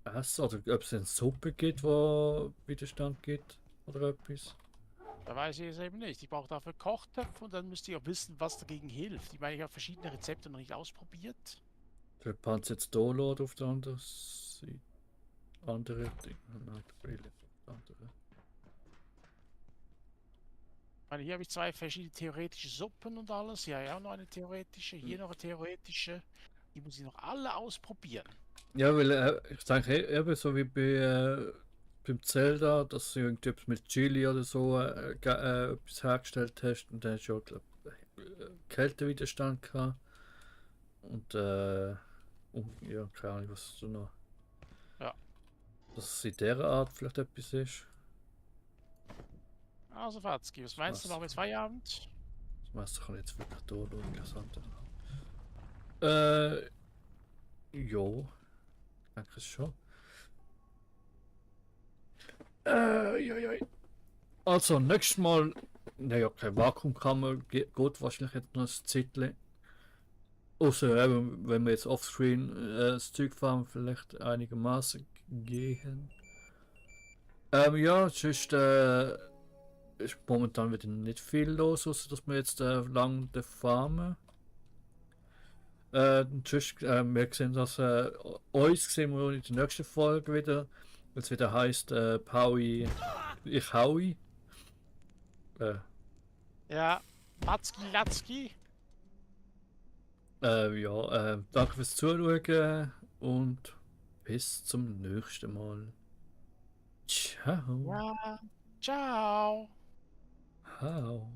Essen, oder ob es eine Suppe gibt, wo Widerstand gibt, oder etwas. Da weiß ich es eben nicht. Ich brauche dafür Kochtöpfe und dann müsst ihr auch wissen, was dagegen hilft. Ich meine, ich habe verschiedene Rezepte noch nicht ausprobiert. Der Panzer jetzt da laden auf der anderen Seite. Andere Dinge. Nein, die Brille. Andere. Ich meine, hier habe ich zwei verschiedene theoretische Suppen und alles. Ja, ja, noch eine theoretische, hier noch eine theoretische. Die muss ich noch alle ausprobieren. Ja, weil ich denke eben so wie beim Zelda, dass du irgendetwas mit Chili oder so etwas hergestellt hast und dann hast du ja, glaub, Kältewiderstand gehabt. Und Ja, keine Ahnung, was du noch. Ja. Dass es in dieser Art vielleicht etwas ist. Also, Fatzki, was meinst du? Was? Machen wir jetzt Feierabend? Das Messer kann ich jetzt wirklich da interessant. Jo. Ich denke es schon. Joi. Also, nächstes Mal. Naja, keine Vakuumkammer. Geht wahrscheinlich jetzt noch ein Zeitchen. Außer eben, wenn wir jetzt offscreen das Zeug fahren, vielleicht einigermaßen gehen. Ja, sonst ist momentan wieder nicht viel los, außer dass wir jetzt lang farmen. Sonst, wir sehen das, uns sehen wir in der nächsten Folge wieder, weil es wieder heisst, Paui, ich haui. Ja, Matzki, Latzki. Ja, danke fürs Zuschauen und bis zum nächsten Mal. Ciao. Ja, ciao. Ciao.